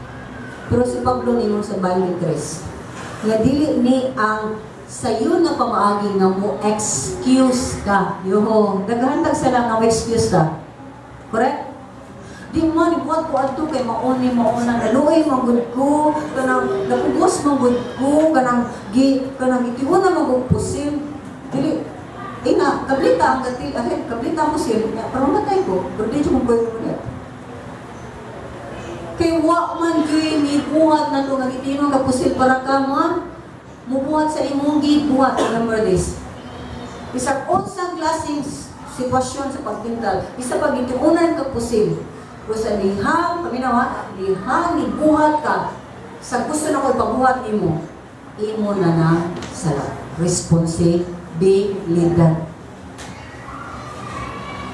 Pero si Pablo ningon sa 23, nga dili ni ang sayon nga pamaagi nga mo excuse ka. Yoho, daghan tag sala nga mo excuse ka. Correct? Di mo ni buhat ko adto kay mauni mauna, naluoy man gud ko, kanang napugos man gud ko, kanang gi kanang gitiun na man gud pusil. Dili ina kablita ang katil ahead, kablita mo sil nya, pero matay ko, pero di jud mo pwede mo. Kay wa man gyud ni buhat na to nga gitinon ka pusil para ka mo mubuhat sa imong gibuhat. Remember this. Bisag unsang klaseng sitwasyon sa pagtintal, bisa pag gituunan ka pusil, o sa lihang, paminaw ha, lihang nibuhat ka, sa gusto na ko ipabuhat nimo, imo na na sala. Responsibilidad.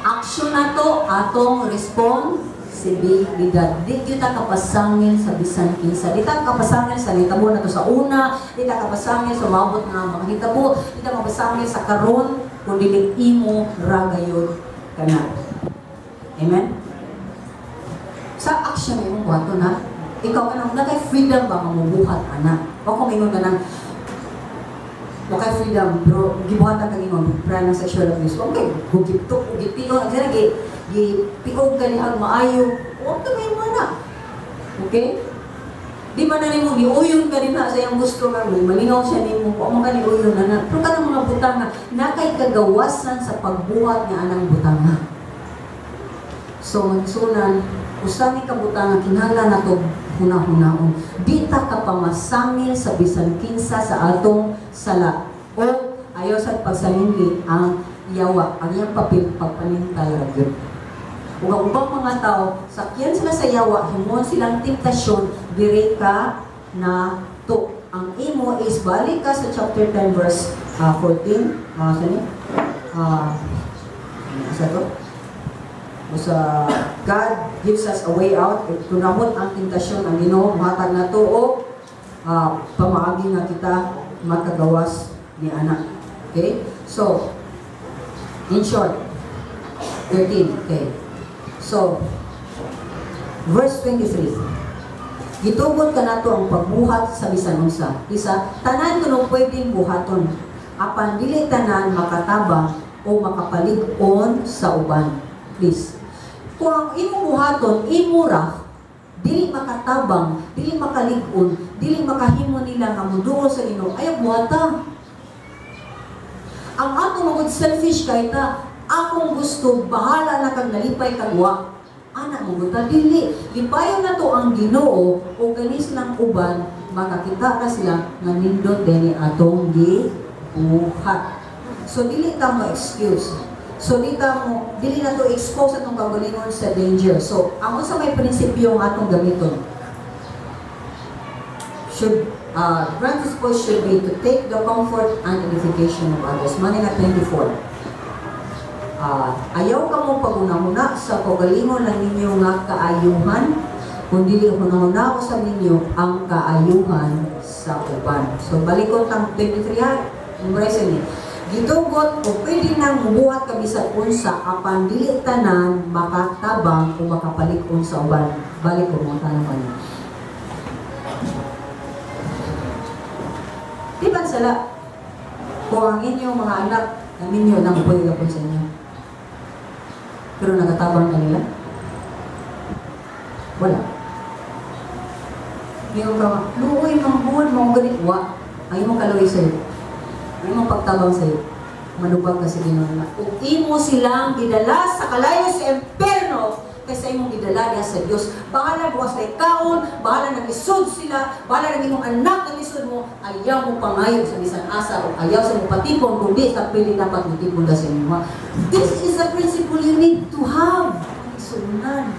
Action na to, atong responsibilidad. Di kita kapasangil sa bisan kinsa. Di ta kapasangil sa nitabo na to sa una, di ta kapasangil sa maabot nga mga hitabo, di ta mapasangil sa karon kung dili imo ra gayud kana. Amen? Sa action imong buhaton ha. Ikaw kanang na kay freedom ba nga mobuhat ana. Wa ko mingon ka nang wa kay freedom, pero gibuhatan kag ingon para ng sexual abuse. Okay, gugipto, gipio, ang gi gipiog ka nihag maayo. Wa ka may na. Okay? Di man na nimo giuyon ka din ha sa iyang gusto nga may malingaw siya nimo, wa man ka ni uyon na na. Pero kanang mga butanga na kay kagawasan sa pagbuhat nga anang butanga. So, magsunan, usa ni ka butanga kinahanglan nato huna-hunaon. Di ta ka pamasangil sa bisan kinsa sa atong sala. O ayaw sa pagsalingli ang yawa, ang iyang papel pagpanintal ra gyud. Ug ang ubang mga tao, sakyan sila sa yawa, himuon silang temptasyon, diri ka na to. Ang imo is balik ka sa chapter 10 verse 14. Saan ni? Sa to? O sa God gives us a way out. If tunahon ang tentasyon, ang Ginoo muhatag na to o pamaagi nga kita makagawas ni anak. Okay? So, in short, 13. Okay. So, verse 23. Gitugot kanato ang pagbuhat sa bisan unsa. Isa, tanan kuno pwedeng buhaton. Apan dili tanan makatabang o makapalig-on sa uban. Please. Kung ang imong buhaton, imo ra, dili makatabang, dili makalig-on, dili makahimo nila nga muduol sa Ginoo, ayaw buhata. Ang ato magud selfish kay ta, akong gusto, bahala na kag nalipay kag wa. Ana mo gud ta, dili. Lipayon na to ang Ginoo o ganis lang uban, makakita ka sila nga nindot dinhi atong gibuhat. So dili ta mo excuse. So di ta mo dili na to expose atong kaugalingon sa danger. So ang unsa may prinsipyo nga atong gamiton? Should principle should be to take the comfort and edification of others. Manila 24. Ayaw ka mo pagunahuna sa kaugalingon lang ninyo nga kaayuhan, kung dili hunahuna usab ninyo ang kaayuhan sa uban. So balikon tang 23 ha. Memorize ni. Gitugot o pwede nang mubuhat ka bisan unsa, apan dili tanan makatabang o makapalig-on sa uban. Balik ko mga tanong ano. Di ba sala? Kung ang inyong mga anak na ninyo nang pwede po sa inyo. Pero nakatabang kanila? Wala. Yung ka, luoy, mga buwan, mga ganit. Wa. Ang imong kaluoy sa'yo. Ang imong pagtabang sa'yo. Manubag ka sa Ginoo na. Ug imo silang gidala sa kalayo sa impyerno kaysa imong gidala diha sa Dios. Bahala buwas na kaon, bahala nag-isod sila, bahala nang imong anak ang isod mo, ayaw mo pangayo sa bisan asa o ayaw sa mo patipon kundi sa pili dapat mo tipon sa inyo. This is a principle you need to have. Isunan.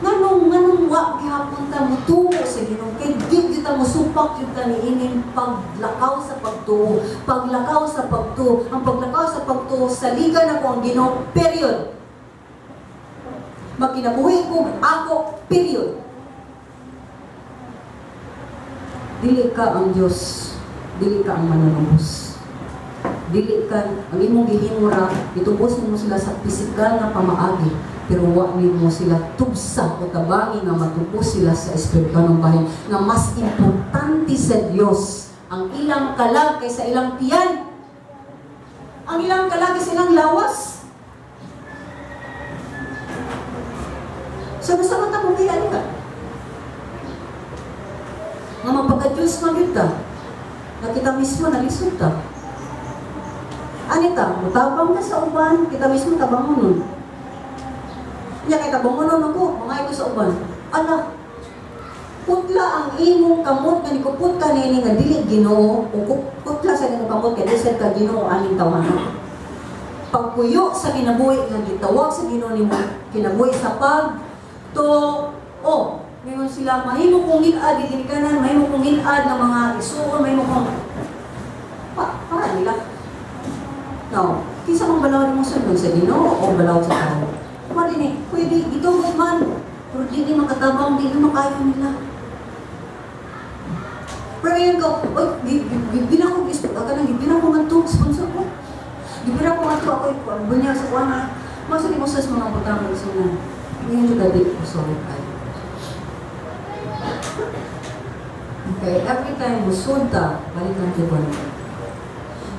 Nganong wa gihapon ta mutuo sa Ginoo, kay di gyud ta mosupak gyud ta niining paglakaw sa pagtuo, paglakaw sa pagtuo. Ang paglakaw sa pagtuo, saligan ako ang Ginoo, period. Magkinabuhi ko ako, period. Dili ka ang Dios, dili ka ang manunubos. Dili ka, ang imong gihimo ra, itubos nimo sila sa pisikal nga pamaagi, pero wa nimo sila tubsa o tabangi nga matubos sila sa espiritual ng bahin, nga mas importante sa Dios ang ilang kalag kaysa ilang tiyan. Ang ilang kalag kaysa ilang lawas. So, nasa mata mo kaya ka? Nga mapagka-Diyos man yun ta. Na kita mismo nalisod ta. Anita, mutabang ka sa uban, kita mismo tabang mo nun. Nya kay tabang mo nun ako, mga ko sa uban. Ala, putla ang imong kamot nga nikupot ka nini nga dili Ginoo o putla sa imong kamot kay di ka Ginoo aning tawhana. Pagpuyo sa kinabuhi nga gitawag sa Ginoo nimo kinabuhi sa pag to o ngayon sila mahimo kong ngilad ginikanan, mahimo kong ngilad ng mga isuon, mahimo kong pa, para nila. Now, kinsa mang balaod mo sundon, sa Ginoo o balaod sa tao? Pwede ni, pwede gitugod man, pero di ni makatabang, di ni makayo nila. Pero yun ko, oy, gibina ko, kanang gibina ko man to, sponsor ko. Gibina ko man to, ako, bunya sa kuwan na. Masa di mo sa mga butang sa na. Ngayon juga di ko sorry kayo. Okay, every time mo sulta, balik lang kay Juan.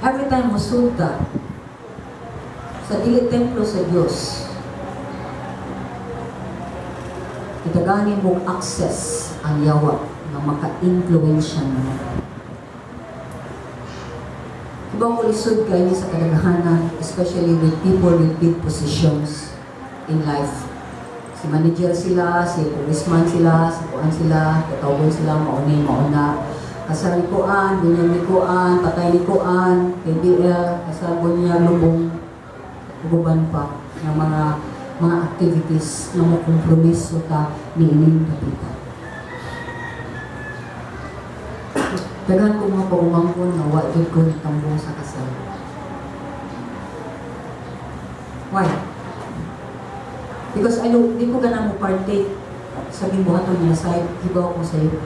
Every time mo sulta, sa dili templo sa Dios, itagani mo access ang yawa nga maka-influensya mo. Ibang ko lisod kayo sa kadaghanan, especially with people with big positions in life. Si manager sila, si policeman sila, si kuan sila, katawgon sila, mauni, mauna. Kasal ni kuan, bunyag ni kuan, patay ni kuan, KBL, kasal bunyag, lubong, uban pa ng mga activities na mo kompromiso ta niining kapita. Daghan ko mga pagumangkon nga wa jud ko nitambong sa kasal. Why? Because I know, di ko gana mo partake sa gibuhaton niya sa hibaw ko sa iyo.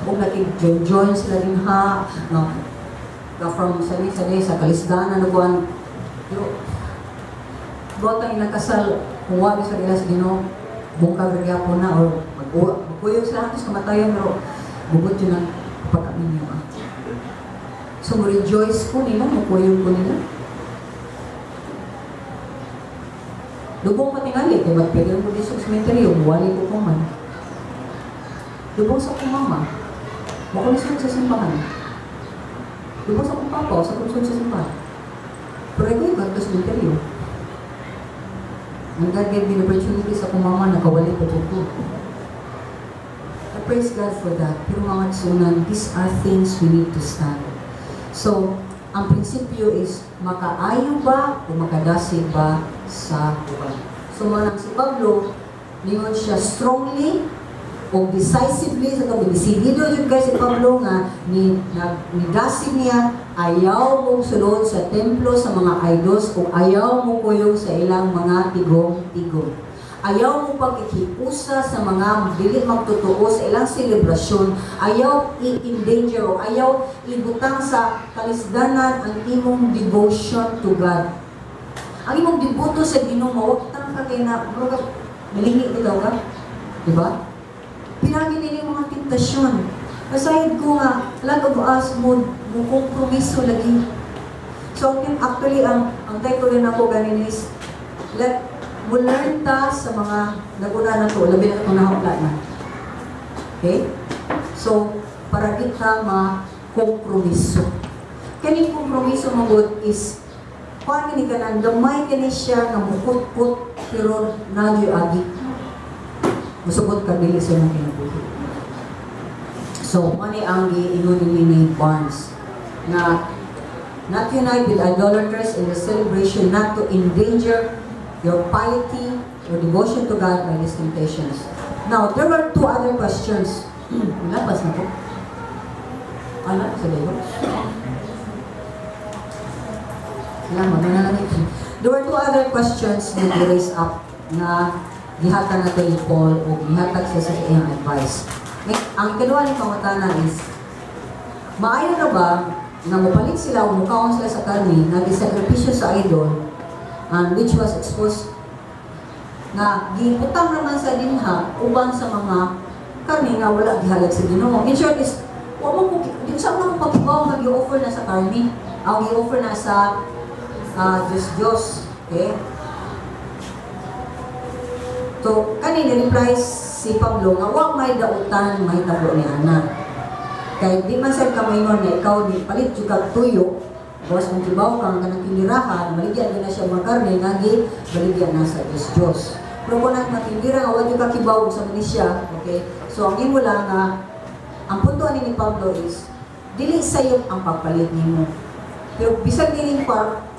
Kung nakig-join sila din ha, no, ka from sa ni sa ni sa kalisdanan no kuan. Pero buhat ang ilang kasal, kung wa sa ila sa Ginoo, bungkag ra gyapon na or magkuyog sila hatos kamatayon, pero bubot yun ang pag-aminyo ah. So mo rejoice ko nila, mukuyog ko nila. Lubong patingali, kay magpili mo din sa cemetery, umuwali ko ko man. Lubong sa akong mama, makulisod sa simbahan. Lubong sa akong papa, sa kulisod sa simbahan. Pero ikaw yung sa cemetery. Ang God gave me the opportunity sa akong mama, nakawali ko dyan ko. I praise God for that. Pero mga tsunan, these are things we need to stand. So, ang prinsipyo is, makaayo ba o makadasig ba sa uban? So, manang si Pablo, ningon siya strongly o decisively sa itong desidido yun kay si Pablo nga ni nidasig niya, ayaw mong sulod sa templo sa mga idols o ayaw mo kuyog sa ilang mga tigom-tigom. Ayaw mo pagkikiusa sa mga dili magtotoo sa ilang selebrasyon. Ayaw i-endanger o ayaw ibutang sa kalisdanan ang imong devotion to God. Ang imong deboto sa Ginoo mawagtang ka kay na murag malingi bitaw ka. Diba? Pinagi nila yung mga tentasyon. Kasayod ko nga, lot of us mo kompromiso lagi. So, actually, ang title rin ako ganin is, let mo learn ta sa mga naguna na to, labi na itong nahapla na. Okay? So, para di ka ma-kompromiso. Kaning kompromiso mo good is, paano ni ka nang gamay kani siya nga mukut-kut, pero nagyo agi. Musugot ka dili sa imong kinabuhi. So, mani ang giingon ni Barnes na not unite with idolaters in the celebration, not to endanger your piety or devotion to God by these temptations. Now, there were two other questions. Wala pa sa ko. Ala, sa dulo. Salamat, na lang ito. There were two other questions na raised up na gihatag na to ni Paul o gihatag siya sa iyang advice. Ang ikaduha ni pangutana is, maayo na ba Nga mopalit sila o mukaon sila sa karne nga gisakripisyo sa idol and which was exposed nga gibutang naman sa dinha uban sa mga karne nga wala gihalad sa Ginoo. In short is, wa mo ko di sa mo pakibaw nga gi-offer na sa karne, ang gi-offer na sa Diyos Diyos. Okay? So, kani ni-reply si Pablo nga wa may dautan mahitabo ni ana. Kay di man sad ka moingon nga ikaw di palit jud kag tuyo, boss kung kibaw kang kanang tinirahan, maligyan gyud na siya mga karne nga gi baligyan na sa Diyos Diyos. Pero kung nagmatindira nga wa jud ka kibaw sa man siya, okay? So ang imo lang nga ang punto ani ni Pablo is dili sayop ang pagpalit nimo. Pero bisag dining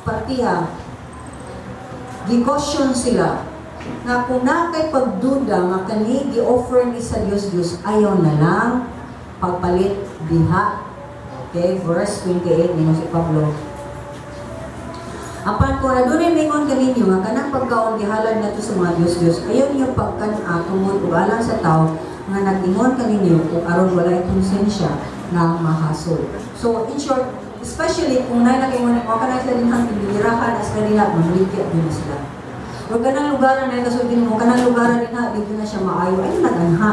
partiha, gi-caution sila nga kung na kay pagduda nga kani gi-offer ni sa Dios Dios, ayaw na lang pagpalit diha. Okay, verse 28, ningon si Pablo, "Apan kung adunay mingon kaninyo nga kanang pagkaon gihalad nato sa mga Dios Dios, ayaw niyo pagkan-a tungod ug alang sa tawo nga nag-ingon kaninyo kung aron walay konsensya nga mahasol." So in short, especially kung nay nakaingon mo kanang sila dinhang tinirahan as kanila, mamaligya din sila. Huwag kanang lugar na kasulti mo, kanang lugar din ha, dito na siya maayo, ay naganha.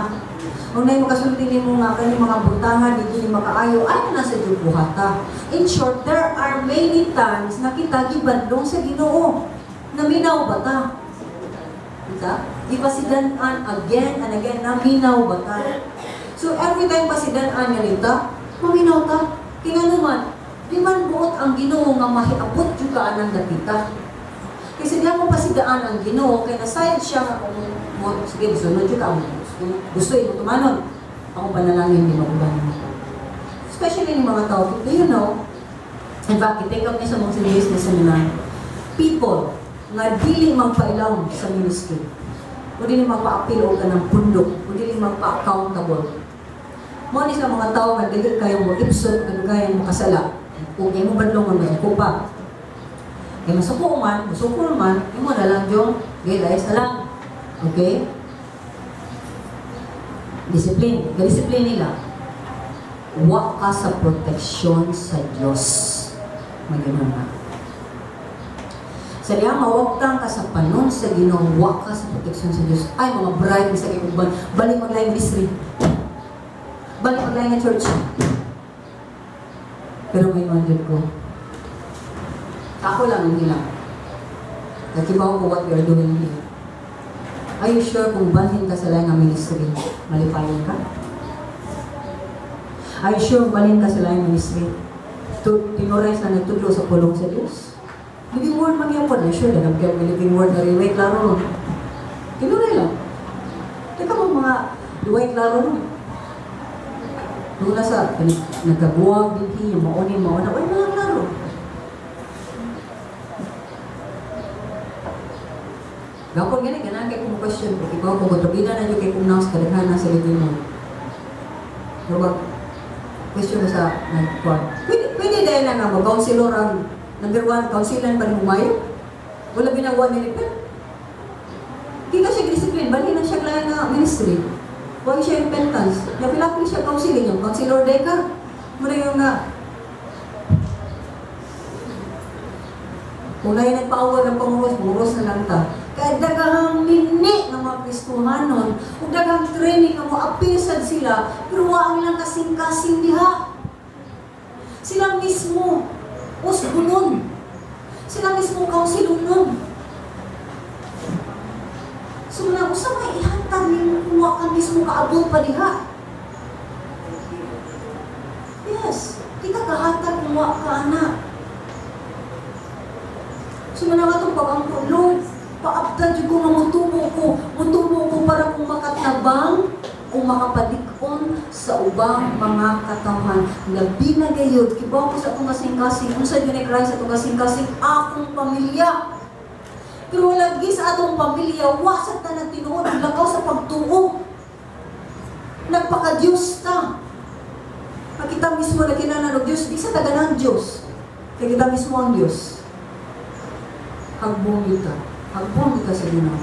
Kung na makasulti nimo nga kani mga butangan dito ni makaayo, ay na sa jud buhata. In short, there are many times na kita gibadlong sa Ginoo. Naminaw ba ta? Kita? Gipasidan-an again and again, naminaw ba ta? So every time pasidan-an nga nita, maminaw ta. Kaya naman, di man buot ang Ginoo nga mahiabot jud ka anang dapita. Kasi di mo pasidaan ang Ginoo kay nasayod siya nga kung mo sige sunod jud ka mo gusto imo tumanon. Akong panalangin di mauban mo. Especially ni mga tao, do you know? In fact, i-take up niya sa mga business seminar. People nga dili magpailawom sa ministry, o dili magpa-appeal og kanang pundok, o dili magpa-accountable. Mo ni sa mga tao nga dili kayo mo ipsot kadugayan mo kasala. Kung imo badlongon mo ko pa. Kay masuko man, musuko man, imo na lang yung realize na lang. Okay? Discipline. Discipline nila. Wa ka sa proteksyon sa Diyos. Maganon na. Sa diya mawagtang ka sa panon sa Ginoo, wa ka sa proteksyon sa Diyos. Ay, mga bright sa kay uban. Balik maglaing ministry. Balik maglaing nga church. Pero may jud ko. Ako lang ang hilang. Nakibaw ko what we are doing here. Are you sure kung balhin ka sa laing nga ministry, malipayon ka? Are you sure balhin ka sa laing ministry, to, tinuray sa nagtudlo sa pulong sa Diyos? Living Word man gyapon. I'm sure, daghan kayo may Living Word na rin. Way klaro no. Tinuray lang. Teka mo mga way klaro no. Doon na sa nagkabuwag din yung maunin mauna. Uy, mga klaro. Gapon gani ganahan kay kong question ko, ikaw kung kontrabida na kay kung sa kadaghanan sa Living Word. Pero wag question ko sa nagkuan. Pwede dahil na nga mo counselor ang number one, counselor pa rin humayo. Wala binagawa ni repent. Di ka siya discipline, bali na siya lain nga ministry. Huwag siya repentance. Napilapil siya counseling, yung counselor day ka. Muna yung nga, kung na nagpaawag ng panguros, panguros na lang ta. Kaya daghang mini ng mga Kristohanon, ug daghang training nga mo apil sad sila, pero wa ang ilang kasing-kasing diha. Sila mismo usbunon. Sila mismo kaunsilunon. So na usa may ihatag nimo kung wa ka mismo kaabot pa diha. Yes, di ka kahatag kung wa ka ana. So man ang atong pag-ampo, "Lord, paabtan jud ko nga mutubo ko para kung makatabang o makapadik-on sa ubang mga katawhan." Labi na gayud, kibaw ko sa akong kasing-kasing, unsa gyud ni Christ sa atong kasing-kasing, akong pamilya. Pero lagi sa atong pamilya, wa sa tanan tinuod ang lakaw sa pagtuo. Nagpaka-Diyos ta. Makita mismo na kinahanglan og Diyos, di sa taga ng Diyos. Kaya kita mismo ang Diyos. Hagbong kita. Hagbong kita sa Ginoo.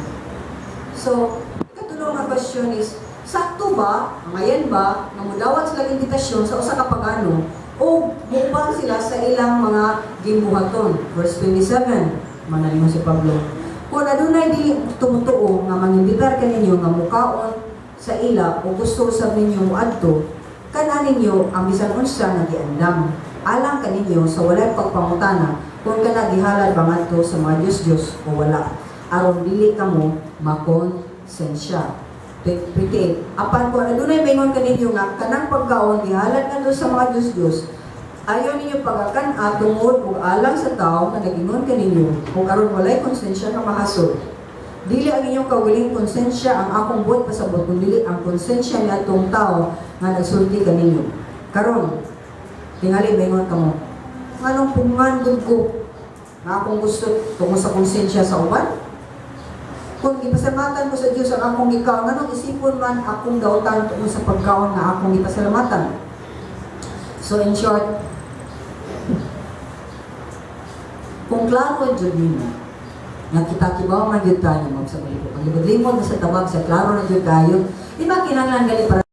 So, ikatulong nga question is, sakto ba, ngayon ba, nga mudawat sila imbitasyon sa usa ka pagano, o Muubang sila sa ilang mga gimbuhaton. Verse 27, manalingon si Pablo. Kung adunay dili tumutuo nga mangimbitar kaninyo nga mukaon sa ila o gusto sa ninyo moadto, kana ninyo ang bisan unsa nga giandam. Alang kaninyo sa walay pagpangutana kung kana gihalad ba ngadto sa mga Diyos-Diyos o wala, aron dili kamo makonsensya. 28. Apan kung adunay maingon kaninyo nga kanang pagkaon gihalad ngadto sa mga Diyos-Diyos, ayaw ninyo pagkakan-a tungod ug alang sa tao nga nag-ingon kaninyo kung aron walay konsensya nga mahasol. Dili ang inyong kaugalingong konsensya ang akong buot pasabot, kun dili ang konsensya ni atong tao nga nagsulti kaninyo. Karon, tingali maingon kamo, nganong pungan gud ko nga akong gusto tungod sa konsensya sa uban? Kung gipasalamatan ko sa Dios ang akong gikaon, nganong isipon man akong dautan tungod sa pagkaon nga akong gipasalamatan? So in short, kung klaro jud nimo nga kita kibaw man gyud tayo magsa maglibot-limot na sa tabag sa klaro na jud kayo, di ba kinahanglan gali para